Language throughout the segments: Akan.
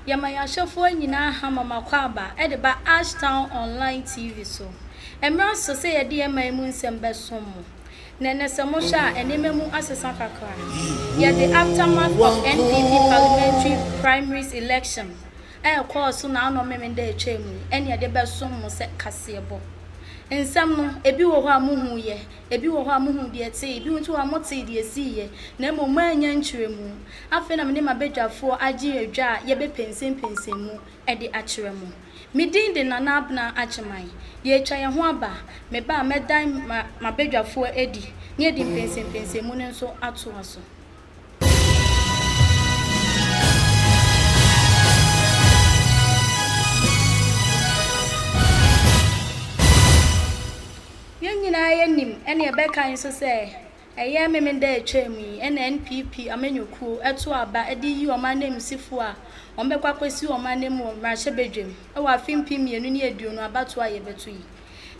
Yɛma yɛn ahwɛfoɔ nyinaa ha ma m'akwaaba de ba Ashtown Online TV so. Ɛmmra so sɛ yɛde yɛn man mu nsɛm bɛsom mo. Na ɛnnɛ sɛ mohwɛ a nneɛma mu asesa kakra. Yɛde aftermath of NPP parliamentary primaries election a ɛkɔɔ so naano Memenda a ɛtwaa mu yi ɛne yɛde bɛsom mo sɛ kaseɛbɔ. Nsɛm no, ebi wɔ hɔ a mohuiɛ, ebi wɔ hɔ a mohuu deɛ ɛtee, ebi nso wɔ hɔ a motee deɛ ɛsiiɛ, na mmom moannya nkyerɛmu. Afei na me ne m'abadwafoɔ agye adwa a yɛbɛpɛnsɛmpɛnsɛm mu de akyerɛ mo. Me din de Nana Abena Agyeman. Yɛretwa yɛn ho aba. Meba a, mɛdan m'abadwafoɔ adi na yɛde mpɛnsɛmpɛnsɛmu no nso atoa so. Yɛn nyinaa yɛnim ɛne yɛbɛkae nso sɛ ɛyɛ Memenda a ɛtwaam yi na NPP amanyɔkuo to aba de yi wɔn ananmusifoɔ a wɔbɛkɔ akɔsi wɔn ananmu wɔ mmarahyɛbadwam wɔ afe 2020 abatoɔ a yɛbɛto yi.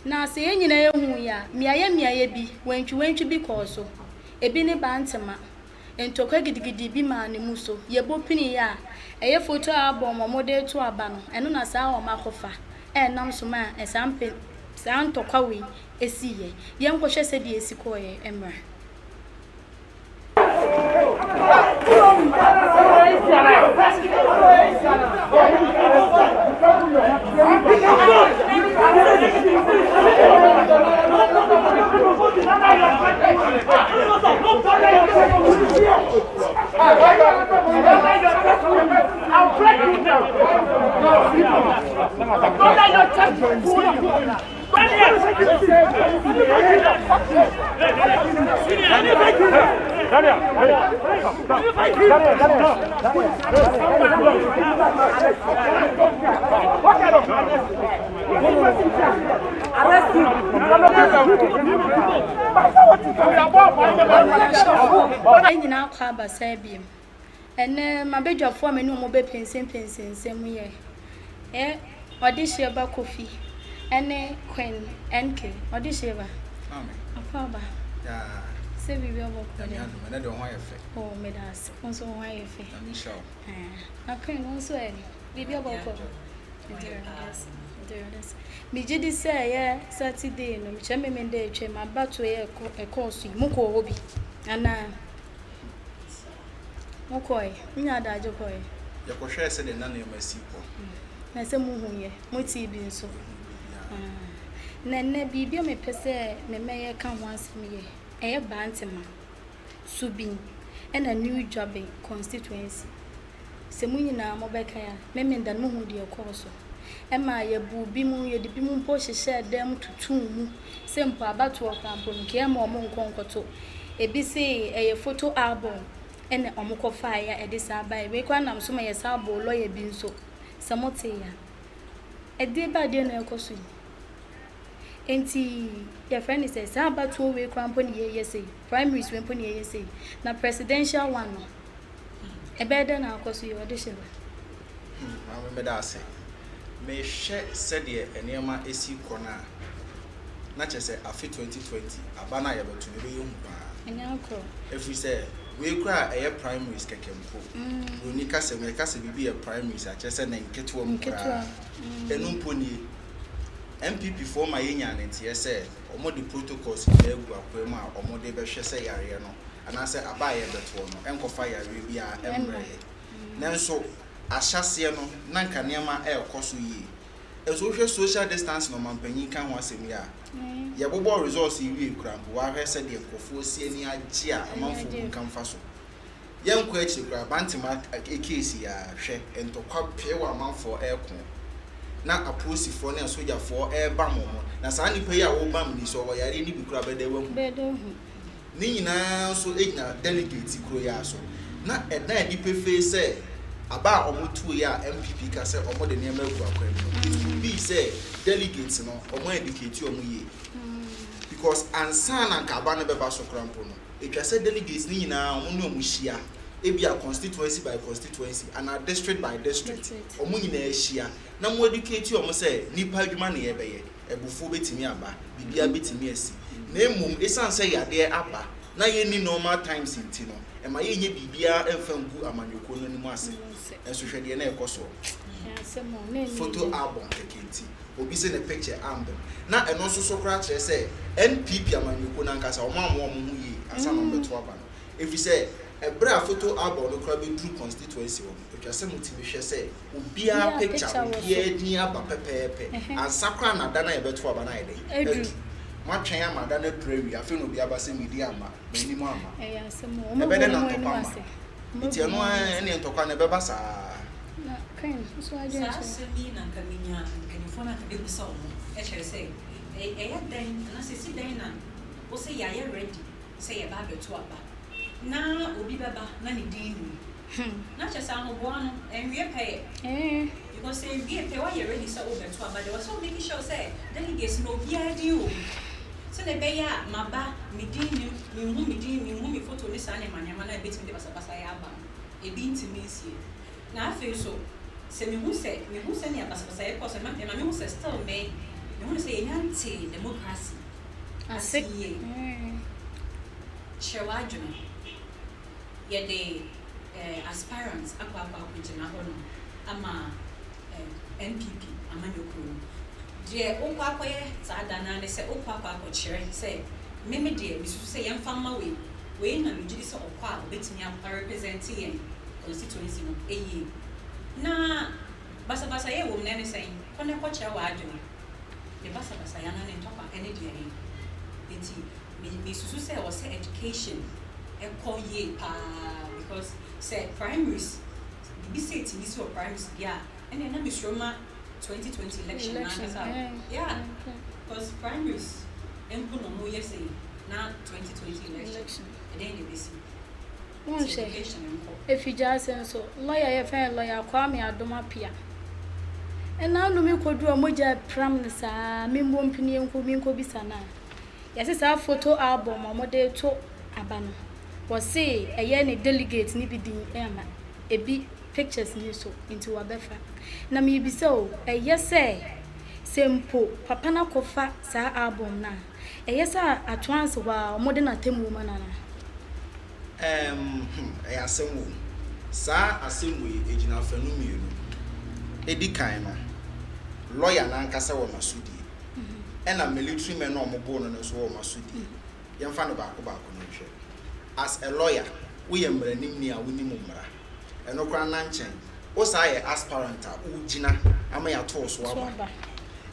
Na sɛ yɛn nyinaa yɛhui a, mmeaeɛ mmeaeɛ bi, wantwiwantwi bi kɔɔ so. Ebi ne Bantema. Ntɔkwa gidigidi bi maa ne mu so. Yɛbɔ piniiɛ a, ɛyɛ foto album a wɔde reto aba no, ɛno na saa wɔn akɔfa a ɛnam so maa saa mpe saa ntɔkwa wei siiɛ. Yɛnkɔhwɛ sɛdeɛ ɛsi kɔeɛ mmra. Yɛn nyinaa kɔ aba saa biom. Ɛnnɛ, m'abadwafoɔ a me ne wɔn bɛpɛnsɛmpɛnsɛ nsɛm yɛ ɛ Ɔdehyeɛ ba Kofi ne Queen NK. Ɔdehyeɛ ba, akɔ aba. Sɛ biribi abɔ kɔ dɛ. Ɛnɛ deɛ wo ho ayɛ fɛ. Oh, meda ase. Wo nso wo ho ayɛ fɛ. Nyame nhyira wo. Na Queen, wo nso ɛ, biribi abɔ kɔ. Megye di sɛ ɛyɛ Saturday no, mekyerɛ Memenda a atwam, abatoɔ yi a ɛkɔɔ so yi, mokɔɔ hɔ bi anaa? Mokɔe? Monyaa adagye kɔe? Yɛkɔhwɛɛ sɛdeɛ na nneɛma si kɔ. Na sɛ mohuiɛ? Motee bi nso? Na ɛnnɛ, biribi a mepɛ sɛ memɛyɛ ka ho asɛm yɛ, ɛyɛ Bantama, Subin, ɛna New Juaben constituency. Sɛ mo nyinaa mobɛkae a, Memenda no mohuu deɛ ɛkɔɔ so. Ɛmaa yɛbuu binom, yɛde binom mpo hyehyɛɛ dan mu tutuu mu sɛ mpo abatoɔ koraa mpo no, nka yɛmma wɔn nkɔ nkɔto. Ebi se ɛyɛ photo album na wɔkɔfaeɛ a ɛde saa baeɛ. Wei koraa nam so ma yɛsan bɔɔ lɔya bi nso, sɛ motee a. Ɛdeɛ ba adeɛ na ɛrekɔ so yi. Enti yɛfrɛ no sɛ saa abatoɔ wei koraa mpo na yɛreyɛ sei, primaries wei mpo na yɛreyɛ sei, na presidential one no, Ɛbɛyɛ dɛn na akɔ so yi ɔde hyɛ ba? Hmm, maame meda ase. Mehwɛ sɛdeɛ nneɛma si kɔ no a, na kyerɛ sɛ afe 2020 aba no a yɛbɛto no ɛbɛyɛ hu paa. Ɛnyɛ agorɔ. Ɛfiri sɛ wei koraa a ɛyɛ primaries kɛkɛ mpo, buroni kasa mu yɛka sɛ biribi yɛ primaries a kyerɛ sɛ ne nketewa mu koraa. Ɛno mpo nie. NPP foɔ ma yɛnyaa ne nteɛ sɛ wɔde protocols nyinaa agu akwaa mu a wɔde bɛhwɛ sɛ yareɛ no anaasɛ aba a yɛrebɛtoɔ no nkɔfa yareɛ biara mmrɛ yɛn. Nanso ahyɛaseɛ no na nka nneɛma rekɔ so yie. Nso wohwɛ social distancing a ɔmanpanin ka ho asɛm yi a, yɛbobɔɔ results yi wie koraa mpo, woahwɛ sɛdeɛ nkurɔfoɔ si ani agye a amanfoɔ bunkam fa so. Yɛnkɔ akyire koraa, Bantama case yi ara, hwɛ ntɔkwa pee wɔ amanfoɔ reko na apolisifoɔ ne asogyafoɔ rebam wɔn. Na saa nnipa yi a wɔrebam no yi, sɛ ɔwɔ yareɛ no bi koraa bɛda wahu. Ne nyinaa nso gyina delegate koro yi ara so. Na ɛda adi pefee sɛ aba a wɔtoe a NPP ka sɛ wɔde nneɛma agu akwan mu no, it could be sɛ delegates no wɔn educate wɔn yie. Because ansa na anka aba no bɛba so koraa mpo no, ɛtwa sɛ delegates no nyinaa wɔn ne wɔn hyia, ebia constituency by constituency anaa district by district, wɔn nyinaa hyia na mo educate wɔn sɛ nnipa adwuma na yɛrebɛyɛ. Abufuo bɛtumi aba, biribiara bɛtumi asi. Na mmom ɛsiane sɛ yadeɛ aba Na yɛnni normal times nti no, ɛma yɛnyɛ biribiara mfa ngu amanyɔkuo no anim ase. Nso hwɛ deɛ na ɛkɔ soɔ. Photo album kɛkɛ nti, obi sɛ ne picture amba mu. Na ɛno nso so koraa kyerɛ sɛ NPP amanyɔkuo no ankasa, wɔn ammoa wɔn ho yie ansa na wɔbɛto aba no. Ɛfiri sɛ, ɛberɛ a photo album no koraa bɛduru constituency hɔ no, ɛtwa sɛ motumi hwɛ sɛ obiara picture, obiara din aba pɛpɛɛpɛ ansa koraa na da no a yɛbɛto aba no ayɛ dɛn? Aduru. Moatwɛn ama da no aduru awie, afei na obi aba sɛ me din amma, m'anim amma. Ɛbɛyɛ dɛn na ntɔkwa amma? Nti ɛno ara ɛneɛ ntɔkwa no ɛbɛba saa. Saa asɛm yi na anka menya mpanimfoɔ no anka mɛbisa wɔn, kyerɛ sɛ ɛyɛ dɛn anaasɛ ɛsi dɛn na wo sɛ yɛayɛ ready sɛ yɛba abɛto aba na obi bɛba na ne din nni mu? Na kyerɛ sɛ ahoboa no ɛnwie pɛyɛ because sɛ ɛwie pɛyɛ woayɛ ready sɛ wobɛto aba deɛ ɛwɔ sɛ wo make sure sɛ delegates no obiara din wɔ mu sɛdeɛ ɛbɛyɛ a maba me din nnim, menhu me din, menhu me photo ne saa nneɛma nneɛma no a ɛbɛtumi de basabasayɛ aba no ebi ntumi nsie. Na afei nso sɛ mehu sɛ mehu sɛnea basabasayɛ kɔɔ so ɛma ɛma mehu sɛ still me mehu no sɛ yɛnya ntee democracy ase yie. Kyerɛ w'adwene. Yɛde eh, aspirants akɔ akɔ akɔgyina hɔ nom ama eh, NPP amanyɔkuo no. Deɛ wokɔ akɔyɛ saa da no ara ne sɛ wokɔ akɔ akɔkyerɛ sɛ me me deɛ mesusu sɛ yɛmfa mma wei, wei na megye di sɛ ɔkɔ a ɔbɛtumi arepresent yɛn constituency no yie. Na basabasayɛ wɔ mu no ɛne sɛn? Kɔ na kɔkyerɛ w'adwene. Ne basabasayɛ anaa ne ntɔkwa ɛne deɛ ɛhe? Enti me mesusu sɛ ɛwɔ sɛ education ɛkɔ yie paa because sɛ primaries biribi sei tumi si wɔ primaries deɛ a ɛnneɛ na mesuro ma 2020 election no ankasa o. Yeah, because primaries mpo na wɔyɛ sei na 2020 election ɛdɛn na ɛbɛsi? Wonhwɛ, Efigyaase nso, lɔya a yɛfrɛ no Lɔya Kwame Adom Appiah. Ɛna ano me kɔduru a mogya pram no saa, memmɔ mpini nko menkɔbisa no a, yɛse saa photo album a wɔde reto aba no, wɔse ɛyɛ ne delegate no bi din ama ebi pictures ni so nti wɔabɛfa. Na merebisa o, ɛyɛ sɛ sɛ mpo papa no akɔfa saa album no a, ɛyɛ sɛ atoanse hɔ a wɔde no atemmuo ma no anaa? Ɛɛm, hmm, ɛyɛ asɛm o. Saa asɛm wei, ɛgyina afanu mmienu. Ɛdi kan no, lɔya no ankasa wɔ n'asodie, ɛna military men no a wɔboo no no nso wɔ wɔn asodie. Yɛmfa no baako baako na nhwɛ. As a lawyer, woyɛ mmaranimni a wonim mmara. Ɛno koraa nna nkyɛn, wo saa yɛ aspirant a wogyina ama yɛato wo so aba.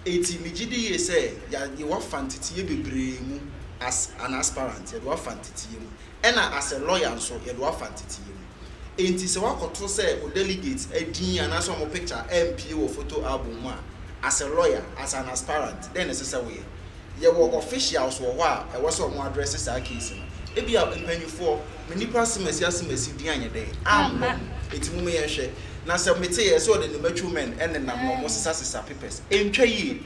Enti megye di yie sɛ yɛde wo afa nteteeɛ bebree mu as an aspirant, yɛde wo afa nteteeɛ mu. Ɛna as a lawyer nso, yɛde wo afa nteteeɛ mu. Enti sɛ woakɔto sɛ wo delegates din anaasɛ wɔn picture ampue wɔ photo album mu a, as a lawyer, as an aspirant, dɛn na ɛsɛ sɛ woyɛ? Yɛwɔ officials wɔ hɔ a ɛwɔ sɛ wɔn address saa case no. Ebia mpanyinfoɔ, me nipa asemasi asemasi din anyɛ dɛn? Ammɔ. Enti mom yɛnhwɛ. Na sɛ mete yɛ sɛ ɔde ne macho men nenam na wɔn sesa sesa papers. Ɛntwa yie.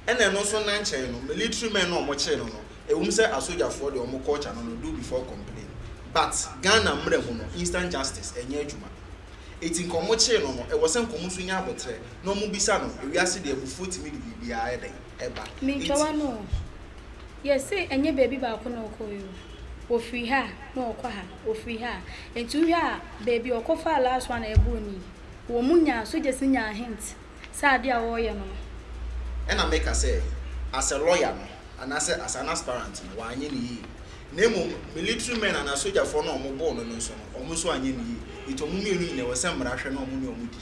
Ɛna ɛno nso nna nkyɛn no, military men no a wɔn kyee no no, ɛwom sɛ asogyafoɔ deɛ wɔn culture no no, do before complain. But Ghana mmra mu no, instant justice ɛnyɛ adwuma. Enti nka ɔmo kyee no no, ɛwɔ sɛ nka ɔmo nso nya aboterɛ na ɔmo bisa no, ewiase deɛ abufuo tumi de biribiara yɛ dɛn? Ɛba. Mentwa Enti. w'ano o, yɛse ɛnyɛ baabi baako na ɔkɔeɛ o, ɔfiri ha na ɔkɔ ha, ɔfiri ha. Enti wohwɛ a baabi a ɔkɔfaa last one a ɛbɔɔ no yi, wɔn nyaa, soldiers no nyaa hint sɛ adeɛ a ɔreyɛ no no. Ɛna meka sɛ, as a lawyer no, anaasɛ as an aspirant no, wanyɛ no yie. Na mmom military men anaa sogyafoɔ no a wɔbɔɔ no no nso no, wɔn nso anyɛ no yie. Nti wɔn mmienu nyinaa ɛwɔ sɛ mmara hwɛ na wɔn ne wɔn di.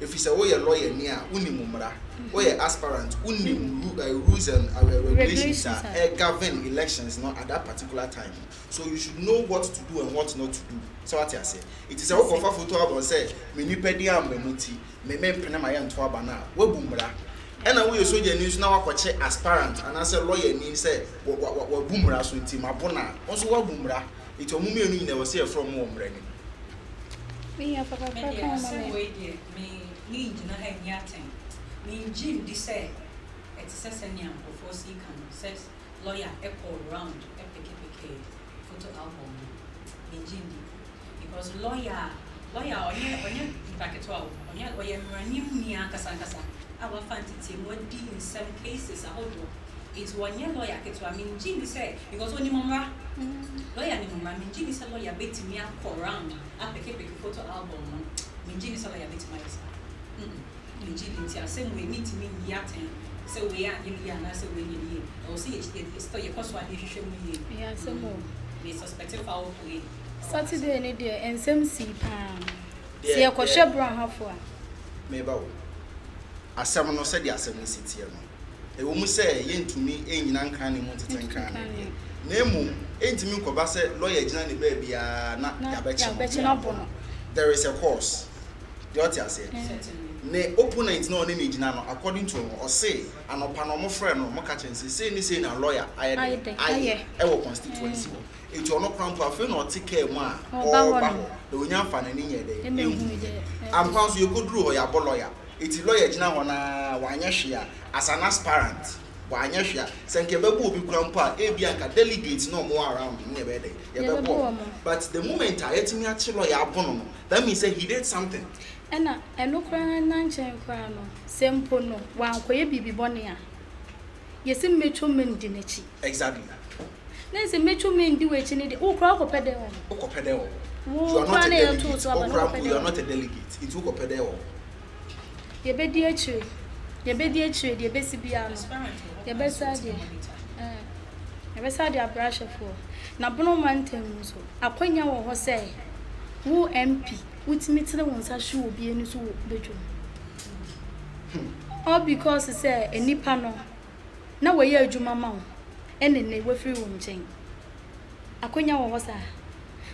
Ɛfiri sɛ woyɛ lawyer ni a, wonim mmara. Woyɛ aspirant, wonim rules and regulations a ɛgovern elections no at that particular time no. So you should know what to do and what not to do. Sɛ woate aseɛ? Nti sɛ wokɔfa photo album sɛ me nipa din amma mu nti, me mempene ma yɛnto aba no a, woabu mmara. Ɛna woyɛ sogyani nso na woakɔkye aspirant anaasɛ lɔyani sɛ wabu mmara so nti mabo no a, wo nso woabu mmara. Nti wɔn mmienu nyinaa ɛwɔ sɛ yɛfrɛ wɔn wɔ mmara anim. Me nua fa Me kakra deɛ ka ho ma asɛm me. wei deɛ me mengyina ha nyi atɛn. Mengye ndi sɛ ɛte sɛ sɛnea nkurɔfoɔ sii ka no sɛ lɔya kɔɔ round pekepekee photo album no. Mengye ndi. Because lawyer a, lawyer a ɔnyɛ ɔnyɛ nipa ketewa o, ɔnyɛ ɔyɛ mmaranimni ankasa ankasa a wafa nteteɛ mu adi nsɛm cases ahodoɔ. Nti ɔnyɛ lawyer ketewa. Mengye nni sɛ, because onim mmara. Lawyer nim mmara. Mengye nni sɛ lawyer bɛtumi akɔ round apekepeke photo album no. Mengye nni sɛ lawyer bɛtumi ayɛ saa. Mengye nni. Nti asɛm wei mentumi nyi atɛn sɛ wei anyɛ ne yie anaasɛ wei nyɛ ne yie. Ɛwɔ sɛ yɛ yɛ still yɛkɔ so a na yɛhwehwɛ mu yie. Ɛyɛ asɛm o. Me suspect foul play. Saturday no deɛ nsɛm sii paa. Sɛ yɛkɔhwɛ Brong-Ahafo a. Meba o. Asɛm no, sɛdeɛ asɛm no si teɛ no, ɛwɔ mu sɛ yɛntumi nnyina nkranne mu ntete nkranne deɛ, na mmom ɛntumi nkɔba sɛ lɔya gyina ne baabi ara na yɛabɛkye no abɔ no. There is a cause. Deɛ ɔte aseɛ? Ne opponent no a ɔne no gyina no, according to ɔno, ɔse anɔpa no wɔfrɛɛ no, wɔka kyerɛɛ no sɛ sei ne sei na lɔya ayɛ dɛn? Ayɛ wɔ constituency hɔ. Enti ɔno koraa mpo, afei na ɔte kaa mu a ɔreba hɔ, na ɔnya mfa n'ani nyɛɛ dɛn? Ɛnhuiɛ. Ampa nso, yɛkɔduruu hɔ, yɛabɔ lɔya. Enti lɔya gyina hɔ no ara, wanyɛ hwee a, as an aspirant, wanyɛ hwee a, sɛ nka yɛbɛbɔ obi koraa mpo a, ebia nka delegates no a wɔwɔ around no na yɛbɛyɛ dɛn? Yɛbɛbɔ wɔn. But the moment a yɛatumi akye lɔya abɔ no no, that means sɛ he did something. Ɛna ɛno koraa nna nkyɛn koraa no, sɛ mpo no wankɔyɛ biribi bɔne a, yɛse mɛtwa mɛndi n'akyi. Exactly. Na sɛ mɛtwa mɛndi w'akyi no deɛ, wo koraa wokɔpɛ dɛn wɔ hɔ? Wokɔpɛ dɛn wɔ hɔ? Wo You are koraa not a na yɛtoo delegate. so aba Wo no, koraa wokɔpɛ mpo dɛn you are wɔ hɔ? not a delegate. Nti wokɔpɛ dɛn wɔ hɔ? Yɛbɛdi akyire, yɛbɛdi akyire, deɛ ɛbɛsi biara no, yɛbɛsa deɛ, ɛɛ, yɛbɛsa de abrɛ ahwɛfoɔ. Na Bono mantam mu nso, akwanya wɔ hɔ sɛ wo MP, wotumi tene wo nsa hwe obi ani so wɔ badwam. All because sɛ nnipa no, na wɔyɛ adwuma ma wo, ɛna nnɛ wafiri wo nkyɛn. Akwanya wɔ hɔ saa.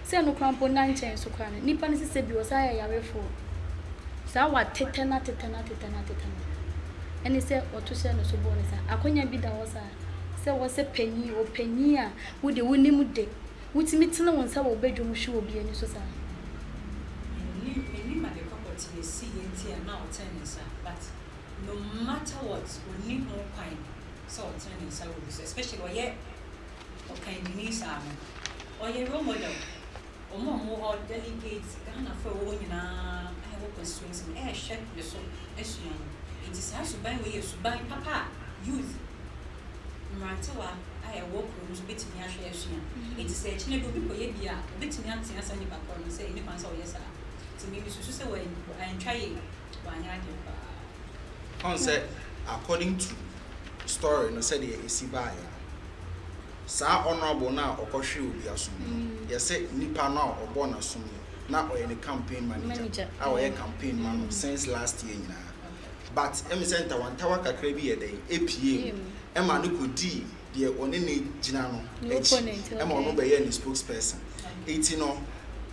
Sɛ ɛno koraa mpo nna nkyɛn so koraa no, nnipa no sesɛ bi wɔsan yɛ ayarefoɔ. Saa wɔatetɛ no atetɛ no atetɛ no atetɛ no, ɛne sɛ wɔto hyɛɛ no so bɔɔ no saa. Akwanya bi da hɔ saa, sɛ wɔ sɛ panyin, ɔpanyin a wo deɛ wonim de, wotumi tene wo nsa wɔ wo badwam hwe obi ani so saa. Mennim, mennim ade kɔkɔtee ɛsiiɛ nti a na ɔtene ne nsa but no matter what ɔnni ho kwan sɛ ɔtene ne nsa wɔ obi so especially ɔyɛ ɔkannini saa no, ɔyɛ role model. Wɔn a wɔwɔ hɔ, delegates, Ghanafoɔ a ɛwɔ hɔ nyinaa a ɛwɔ constituency no ɛrehwɛ ne so asua no. Nti saa suban wei yɛ suban papa a youth, mmerantewa a ɛwɔ kuro no so bɛtumi ahwɛ asua. Nti sɛ akyina bi obi kɔyɛ bi a, obɛtumi atea saa nipa korɔ no sɛ ɛnni kwan sɛ ɔyɛ saa. Nti me mesusu sɛ wantwa yie, wanyɛ adeɛ koraa. Ɔn sɛ according to story no sɛdeɛ ɛsi baeɛ no, saa honourable no a ɔkɔhwee obi asom no, yɛse nipa no a ɔbɔɔ n'asom no, na ɔyɛ ne campaign manager a ɔyɛ campaign ma no since last year nyinaa. But ɛmi sɛ ntawantawa kakra bi yɛ dɛn, ɛpuee mu ɛma no kɔdii deɛ ɔne no gyina no akyi ɛma ɔno bɛyɛɛ ne spokesperson. Enti no,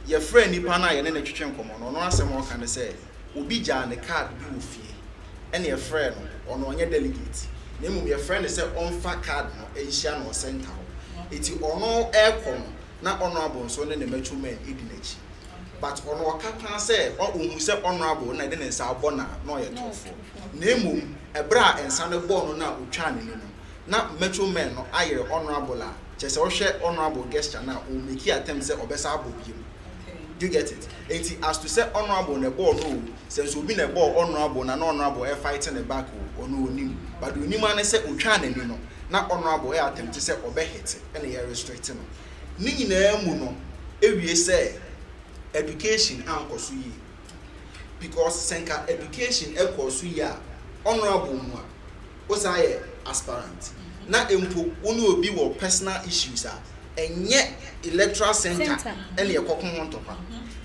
yɛfrɛɛ nipa no a yɛne no twetwe nkɔmmɔ no, ɔno asɛm a ɔka ne sɛ, obi gyaa ne card bi wɔ fie ɛna yɛfrɛɛ no, ɔno ɔnyɛ delegate na mmom yɛfrɛ no sɛ ɔmfa card no nhyia no wɔ center hɔ. Nti ɔno ɛrekɔ no na honourable nso ne ne macho men di n'akyi. But ɔno ɔka paa sɛ ɔhu sɛ honourable na ɛde ne nsa abɔ no a na ɔyɛ torofoɔ. Na mmom ɛberɛ a nsa no bɔɔ no no a ɔtwaa n'ani no, na macho men no ayere honourable a kyerɛ sɛ wohwɛ honourable gesture no a ɔmeki attempt sɛ ɔbɛsan abɔ biom. Do you get it? Enti as to sɛ honourable na ɛbɔɔ no o, sɛ nso obi na ɛbɔɔ honourable na na honourable ɛfight ne back o, ɔno onim. But deɛ onim ara ne sɛ otwaa n'ani no, na honourable ɛ attempt sɛ ɔbɛ hit ɛna yɛ restrict no. Ne nyinaa mu no, ewie sɛ education ankɔ so yie. Because sɛ nka education ɛkɔɔ so yie a, honourable mu a, wosan yɛ aspirant na mpo wo ne obi wɔ personal issues a, ɛnyɛ electoral center ɛna ɛkɔko ho ntɔkwa.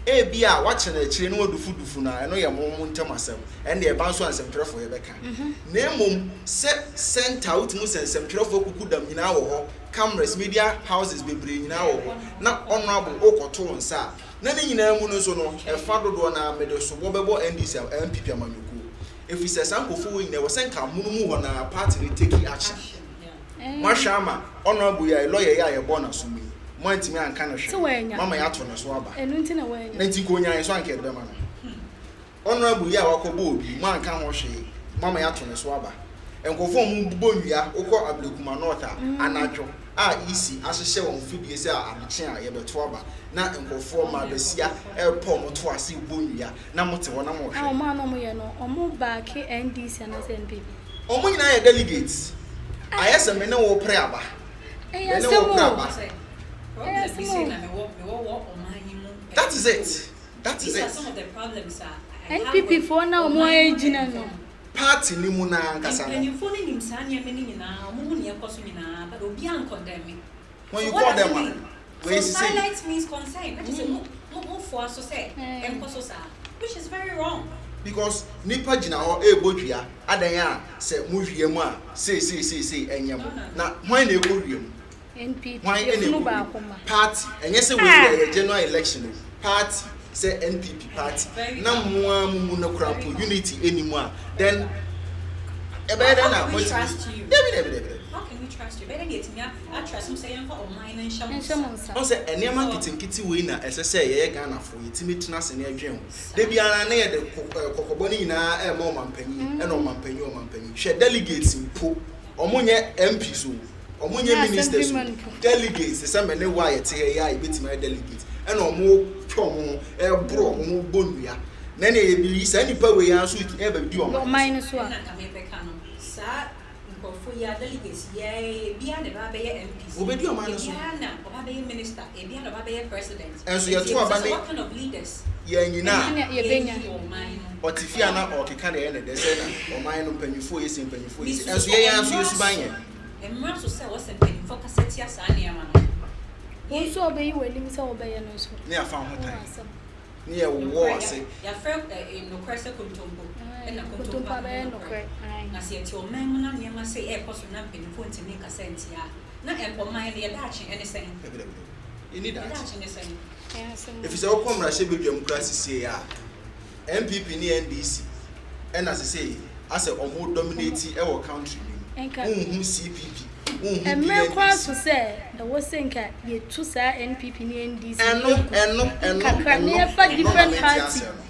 Ebia woakyɛ no akyire na wadufudufu no a, ɛno yɛ mo mo ntam asɛm. Ɛnde ɛba nso a nsɛmtwerɛfoɔ yɛbɛka. Na mmom sɛ center a wotumi hu sɛ nsɛmtwerɛfoɔ kukudam nyinaa wɔ hɔ, cameras, media houses bebree nyinaa wɔ hɔ, na honourable wokɔto wo nsa a, na ne nyinaa mu no nso no, ɛfa dodoɔ no ara mede soboɔ bɛbɔ NDC, NPP amanyɔkuo. Efisɛ saa nkurɔfoɔ wei nyinaa ɛwɔ sɛ nka amono mu hɔ no ara party no take action. Moahwɛ ama honourable yi a lawyer yi a yɛbɔɔ n'asom yi, moantumi anka no hwee, moama yɛato ne so aba. Na nti nka ɔnyaeɛ nso anka yɛde bɛma no. Honourable yi a wakɔbɔ obi yi, moanka ho hwee, moama yɛato ne so aba. Nkurɔfoɔ a wɔbobɔ nnua, wokɔ Ablekuma North a, anadwo a EC ahyehyɛ wɔn mfidie sɛ adekye a yɛbɛto aba, na nkurɔfoɔ mmaa basia repɔ wɔn to ase rebɔ nnua, na mote hɔ na A mohwɛ. wɔn a na wɔyɛ no, wɔn baake NDC anaasɛ NPP? Wɔn nyinaa yɛ delegates. Ayɛ sɛ me ne wo pere aba. Ɛyɛ Me ne wo asɛm pere o. aba. Sɛ Ɛyɛ problem bi asɛm sei o. na mewɔ mewɔ wɔ ɔman yi mu That is mpanyinfoɔ. it. That is These are it. some of the problems a I have NPP with foɔ na wɔn ɔman mu agyina mpanyinfoɔ no. no. Party ni mu na ankasa no. Mpanyinfoɔ no nim saa nneɛma no nyinaa, wɔn ho nea ɛkɔ so nyinaa, but obiara nkɔndɛm me. When So you what call does it them a, mean? wei So sisi. silence means consent. Na kyerɛ sɛ mo mo mo foa so sɛ ɛnkɔ so saa, which is very wrong. Because nipa gyina hɔ ɛrebɔ dua adan a sɛ mo wie mu a sei sei sei sei ɛnyɛ mo na hwan na ɛkɔ wie mu? NPP Hwan ɛna yɛfunu ɛkɔ wie mu? baako ma. Party ɛnyɛ sɛ wei Ah! yɛ general election o, party sɛ NPP party Very na bad. mo ara mo mu no kora Very mpo bad. unity ɛni mu a, then ɛbɛyɛ dɛn How na can we motumi trust you? Dabi, dabi, dabi, dabi. How can we trust you? Bɛyɛ dɛ yɛtumi atrust mo sɛ yɛmfa ɔman no nhyɛ mo Nhyɛ mo nsa. Ɔn sɛ nneɛma nketenkete wei na ɛsɛ sɛ yɛyɛ Ghanafoɔ yɛtumi tena ase na yɛdwen ho. Da biara na yɛde kɔkɔbɔ no nyinaa ɛrema ɔmanpanyin, ɛna ɔmanpanyin, ɔmanpanyin. Hwɛ, delegates mpo, ɔmo nyɛ MPs o, ɔmo nyɛ Nyɛ ministers o, assemblyman mpo. Delegates sɛ me ne wo a yɛte ha yi a yɛbɛtumi ayɛ delegate, ɛna ɔmo twa ɔmo ho, ɛboro ɔmo ho, bɔ nnua. Na ɛnna yɛbi saa nipa wei ara nso ɛbɛdi ɔman Ɔman no so a. Ɛna nka mebɛka no, saa nkurɔfoɔ yi a delegates yi a, ebiara na ɛbɛba bɛyɛ MPs. Wɔbɛdi ɔman no so. Ebiara na ɔba bɛyɛ minister, ebiara na ɔba bɛyɛ president. Ɛnso Nti yɛto aba ebisa sɛ ne what kind of leaders yɛn nyinaa Ɛna yɛbɛnya. yɛyi ɔman no? Ɔte fie a na ɔkeka deɛ ɛyɛ ne dɛ sɛ na ɔman no mpanyinfoɔ yɛ sɛ mpanyinfoɔ yɛ sɛ Misusu ɛnso sɛ yɛn ara nso mmara yɛ suban so yɛn. Mmara so sɛ wɔsɛ mpanyinfoɔ kasa tia saa nneɛma no. Wo nso a wobɛyi w'anim sɛ wobɛyɛ no nso. Ne afa ho Wowɔ tan. asɛm. Ne yɛ wowɔ ase. Yɛafrɛ nokorɛ sɛ kontompo, ɛna Aye, kontompo kontompo abɛyɛ abɛyɛ nokorɛ. nokorɛ. Aye. Na sɛ yɛte ɔman mu na nneɛma sei ɛrekɔ so na mpanyinfoɔ ntumi nkasa ntia a, na ɔman no yɛdaakye ɛne sɛn? Dabi, dabi, dabi, yɛni Yɛdaakye daakye. ne sɛn? Ɛyɛ asɛm o. Ɛfiri sɛ wokɔ mmarahyɛbadwam koraa sisie a, NPP ne NDC ɛna sesei asɛ ɔmo dominate ɛwɔ country no mu. Nka Wonhu CPP, wonhu mmerɛ koraa PNDC. so sɛ ɛwɔ sɛ nka yɛtu saa NPP ne NDC Ɛno egu ɛno ɛno kakra na ɛno yɛfa ɛno na different mente party aseɛ no.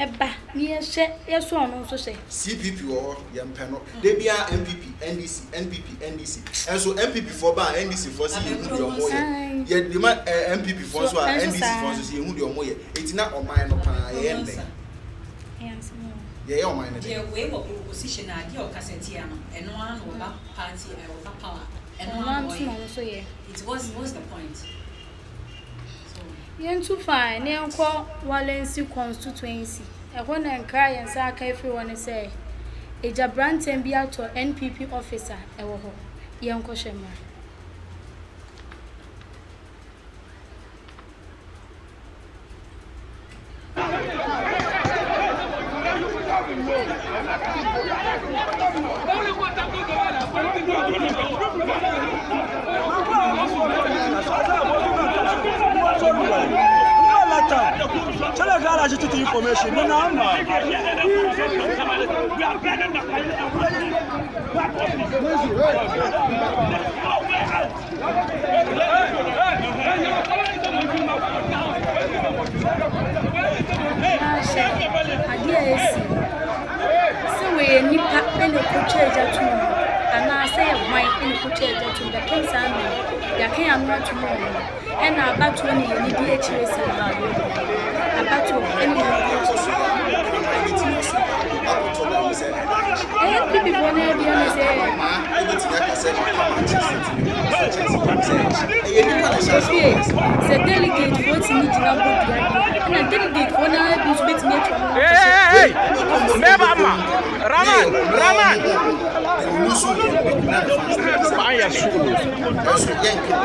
ɛba na yɛhyɛ yɛsɔ ɔno nso hyɛ. CPP wɔ hɔ, yɛmpɛ no da biara NPP NDC NPP NDC. Ɛnso NPP foɔ ba a, NDC foɔ sɛ yɛhu deɛ ɔmo yɛ. Aye. Yɛde ma NPP foɔ So nso a, ɛnso NDC saa. foɔ nso sɛ yɛhu deɛ ɔmo yɛ. Eti na ɔman no paa yɛyɛ ndɛn? Ɛyɛ asɛm o. Yɛyɛ ɔman no dɛn? Deɛ wei wɔ opposition a, adeɛ a ɔkasa tia no, ɛno ara na ɔba party ɛ ɔba power, ɛno Ɔno ara ara na nso na ɔyɛ. ɔno nso yɛ. Nti what's the point? So Yɛntu fan na yɛnkɔ Wallensi constituency. Ɛhɔ na nkra yɛn nsa aka afiri hɔ ne sɛ egyabrantɛm bi atɔ NPP office a ɛwɔ hɔ. Yɛnkɔhwɛ mmra. Information. Na hwɛ adeɛ a esi sɛ wɔyɛ nipa ɛna ɛkɔtwa agya tum mu anaasɛ yɛ hwan ɛna ɛkɔtwa agya tum bɛpem saa mmerɛ yɛaka yɛn ano ato mu wɔ ho. Ɛna abatoɔ ne yɛn di akyire saa abatoɔ ɛne yɛn di akyire. Ɛyɛ NPP foɔ no abia ne sɛ Ɛbɛtumi aka sɛ ɛyɛ nipa na ɛhyɛ fie sɛ delegate foɔ tumi gyina bɔ dua deɛ, ɛna delegate foɔ no ara bi nso bɛtumi atwa ho Hey, akɔhyɛ. hey, hey! Meba ma! Raman! Raman! Ban yɛ solo. Ɛnso yɛnka.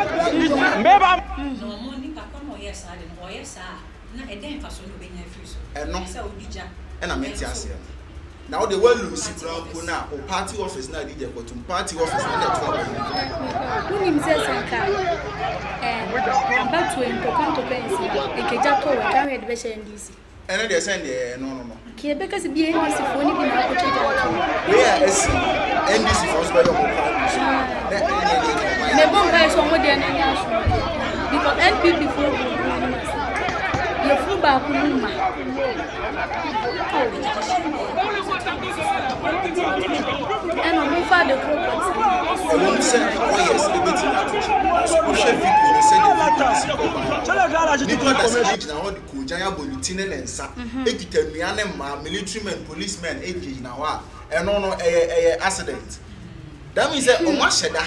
Meba! Na ɔmo nipa kɔ na ɔyɛ saa de no, ɔyɛ saa a, na ɛdɛn mfasoɔ na ɔbɛnya afiri so? Ɛno sɛ ɔdi gya ɛna mente aseɛ no. Na wode woalose koraa mpo no a, wo party office na ade gya kɔtom party office na ɛto aba yi. Wonim sɛ nka abatoɔ yi ntɔkwa ntɔkwa nsi a, nkagya tɔ wɔ nka yɛde bɛhyɛ NDC. Ɛno deɛ sɛn deɛ ɛno no. Ka yɛbɛka sɛ bia NDC foɔ no bi na akɔtwa gya ato. Wei a asi NDC foɔ nso bɛyɛ ɔmo primary so na ɛne deɛ deɛ ɔman Mebɔ mpaeɛ sɛ ɔmo deɛ no nyɛ asomdwoeɛ because NPP foɔ gu ɔmo anim ase. Yɛfuru baako mu ma. Oh. Ɛna ɔmo mfa ade koro pɔtee. Ɛwɔ mu sɛ lawyers ɛbɛtumi ato kyɛ, nanso wohwɛ video no sɛdeɛ video no si kɔ baa, nipa da sɛ gyina hɔ de koogyan abɔ ne ti ne ne nsa ekita nnua ne mmaa, military men, policemen egyinagyina hɔ a, ɛno no ɛyɛ accident. That means sɛ ɔmo ahyɛ da.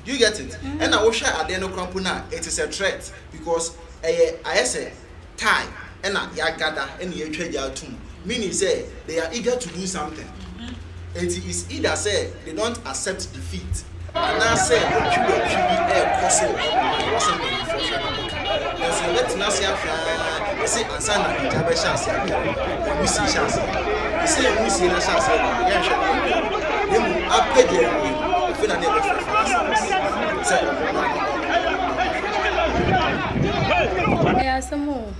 Do you get it? Ɛna wohwɛ adeɛ no koraa mpo no a, it is a threat because ɛyɛ ayɛ sɛ tie ɛna yɛagada ɛna yɛatwa gya atom, meaning sɛ they are eager to do something. Enti it's either sɛ they don't accept defeat anaasɛ otwiwatwi bi ɛrekɔ so wɔ hɔnom a ɛwɔ sɛ mpanyinfoɔ hwɛ na wɔka. Nanso yɛbɛtena ase ahwɛ ara, yɛse ansa na egya bɛhyɛ ase adɛre no, nwusie hyɛ ase. Yɛse nwusie no ahyɛ ase ba no, yɛnhwɛ na yɛnhwɛ. Na mmom apagya awie no, afei na ne yɛbɛfrɛ fire service sɛ wɔmmra na wɔmmɛhwɛ. Ɛyɛ asɛm o.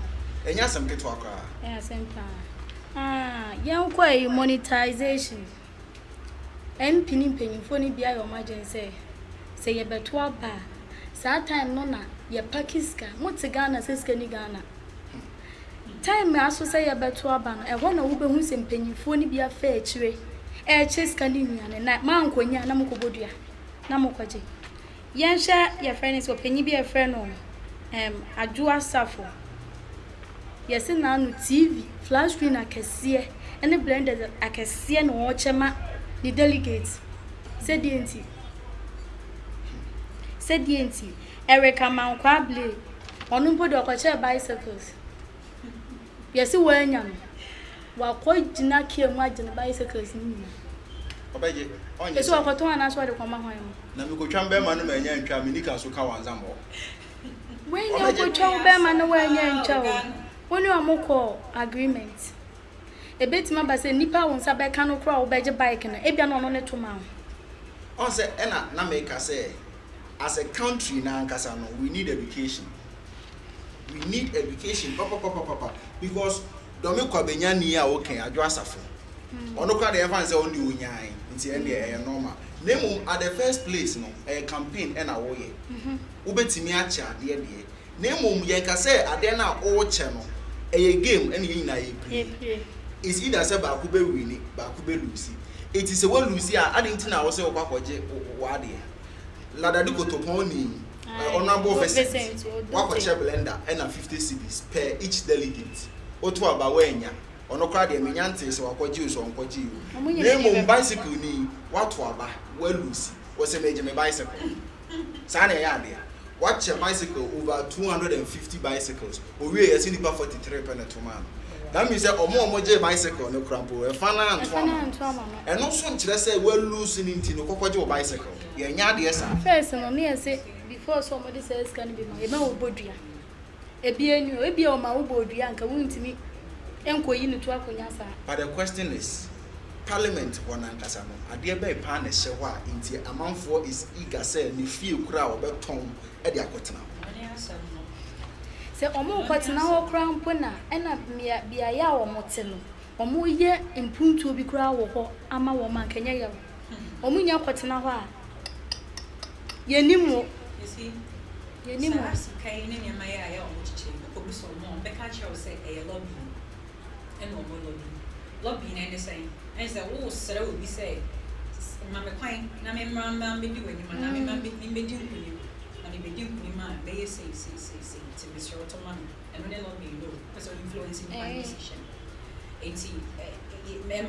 Ɛnyɛ asɛm ketewa koraa. Ɛyɛ asɛm paa. Ah, yɛnkɔ ayi monetization. MP ne mpanyinfoɔ no bi ayɛ wɔn adwene sɛ, sɛ yɛbɛto aba a, saa time no na yɛpaki sika. Mote Ghana sɛ sika ni Ghana. Time aso sɛ yɛbɛto aba no, ɛhɔ na wobɛhu sɛ mpanyinfoɔ no bi afa akyire ɛrekyɛ sika ne nnuane na moankɔnya na mokɔbɔ dua na mokɔgye. Yɛnhwɛ yɛfrɛ no sɛ ɔpanyin bi a yɛfrɛ no um, Adwoa Safo. Yɛse n'ano TV, flat screen akɛseɛ ne blenders akɛseɛ na ɔrekyɛ ma ne delegates. Sɛ deɛ nti? Sɛ deɛ nti? Eric Amankwaa Blay, ɔno mpo deɛ ɔkɔkyɛɛ bicycles. Yɛse wanya no, wakɔ gyina kaa mu agye ne bicycles no nyinaa. Ɔbɛgye, ɔnyɛ Ɛsɛ sɛ. ɔkɔtɔn anaasɛ ɔde kɔma hwan mu? Na mekotwa mbɛrima no ma anya ntwa a, menni ka so ka wansa mbɔ. Woanya Ɔbɛgye. nkotwa wo bɛrima no woanya ntwa o. Wo ne ɔmo kɔ agreement. Ebetumi aba sɛ nipa a wo nsa bɛka no koraa a wobɛgye bike no, ebia na ɔno ne to ma wo. Ɔn sɛ ɛna na meka sɛ as a country na ankasa no, we need education. We need education papapapapa because Dome Kwabenya ni a woka Adwo Asafo. Ɔno koraa deɛ, yɛmfa no sɛ ɔno deɛ onyae nti ɛno deɛ ɛyɛ normal. Na mmom at the first place no, ɛyɛ campaign ɛna woyɛ. Wobɛtumi akyɛ adeɛ deɛ. Na mmom yɛnka sɛ adeɛ no a wokyɛ no, ɛyɛ game ɛna yɛn nyinaa yɛ play. Yɛ play. It's either sɛ baako bɛ win, baako bɛ lose. Eti sɛ wo lose a, adi nti na wo sɛ wokɔ akɔgye wo adeɛ. La Dade Kotopon ni Honourable Vincent Vincent Odote. wakɔkyɛ blender ɛna 50 cedis per each delegate. Woto aba woanya. Ɔno koraa deɛ, menya ntee sɛ wakɔgye o sɛ ɔnkɔgye o. Ɔmo Na nyinaa mmom bɛba. bicycle ni wato aba walose. Wɔsɛ megye me bicycle. Saa na ɛyɛ adeɛ. Wakyɛ bicycle, over 250 bicycles. Owie, yɛsɛ nipa 43 pɛ na ɛto maa no. That means sɛ ɔmo a ɔmo gye bicycle no kora mpo, ɛfa no anto Ɛfa no ama. anto ama no. Ɛno nso nkyerɛ sɛ walose no nti no kɔkɔgye wo bicycle. Yɛnyɛ adeɛ saa. First no, ne yɛsɛ before sɛ ɔmo de saa sika no bi ma, yɛbɛn wo bɔ dua. Ebi eni o, ebi a ɔma wo bɔ dua nka wontumi nkɔyi ne to akonnwa saa. But the question is, parliament hɔ nankasa no, adeɛ bɛyɛ paa na ɛhyɛ hɔ a nti amanfoɔ is eager sɛ ne fie kora a wɔbɛtɔn de akɔtena hɔ? Ɔne asɛm no. Sɛ ɔmo kɔtena hɔ koraa mpo na ɛna mmea beaeɛ a ɔmo te no, ɔmo yɛ mpuntuo bi koraa wɔ hɔ ama wɔn a nkɛnyɛ yɛ ɔmo nya kɔtena hɔ a yɛnim wo. You see, Yɛnim wo. Saa sika yi ne nneɛma yi a ɛyɛ ɔmo kyekyɛ yi, wokɔbi sɛ ɔmo a, ɔmo bɛka akyerɛ wo sɛ ɛyɛ lobby ɛna ɔmo lobby. Lobby no ɛne sɛn? Ɛne sɛ wosrɛ obi sɛ ma me kwan na me mmra mmra mbɛdi w'anim anaa me mmra mbɛdi nkunim, na mebɛdi nkunim a, bɛyɛ sei sei sei sei, nti mesrɛ wo to ma me. Ɛno ne lobby no. Wopɛ sɛ wo influence nipa no decision. Nti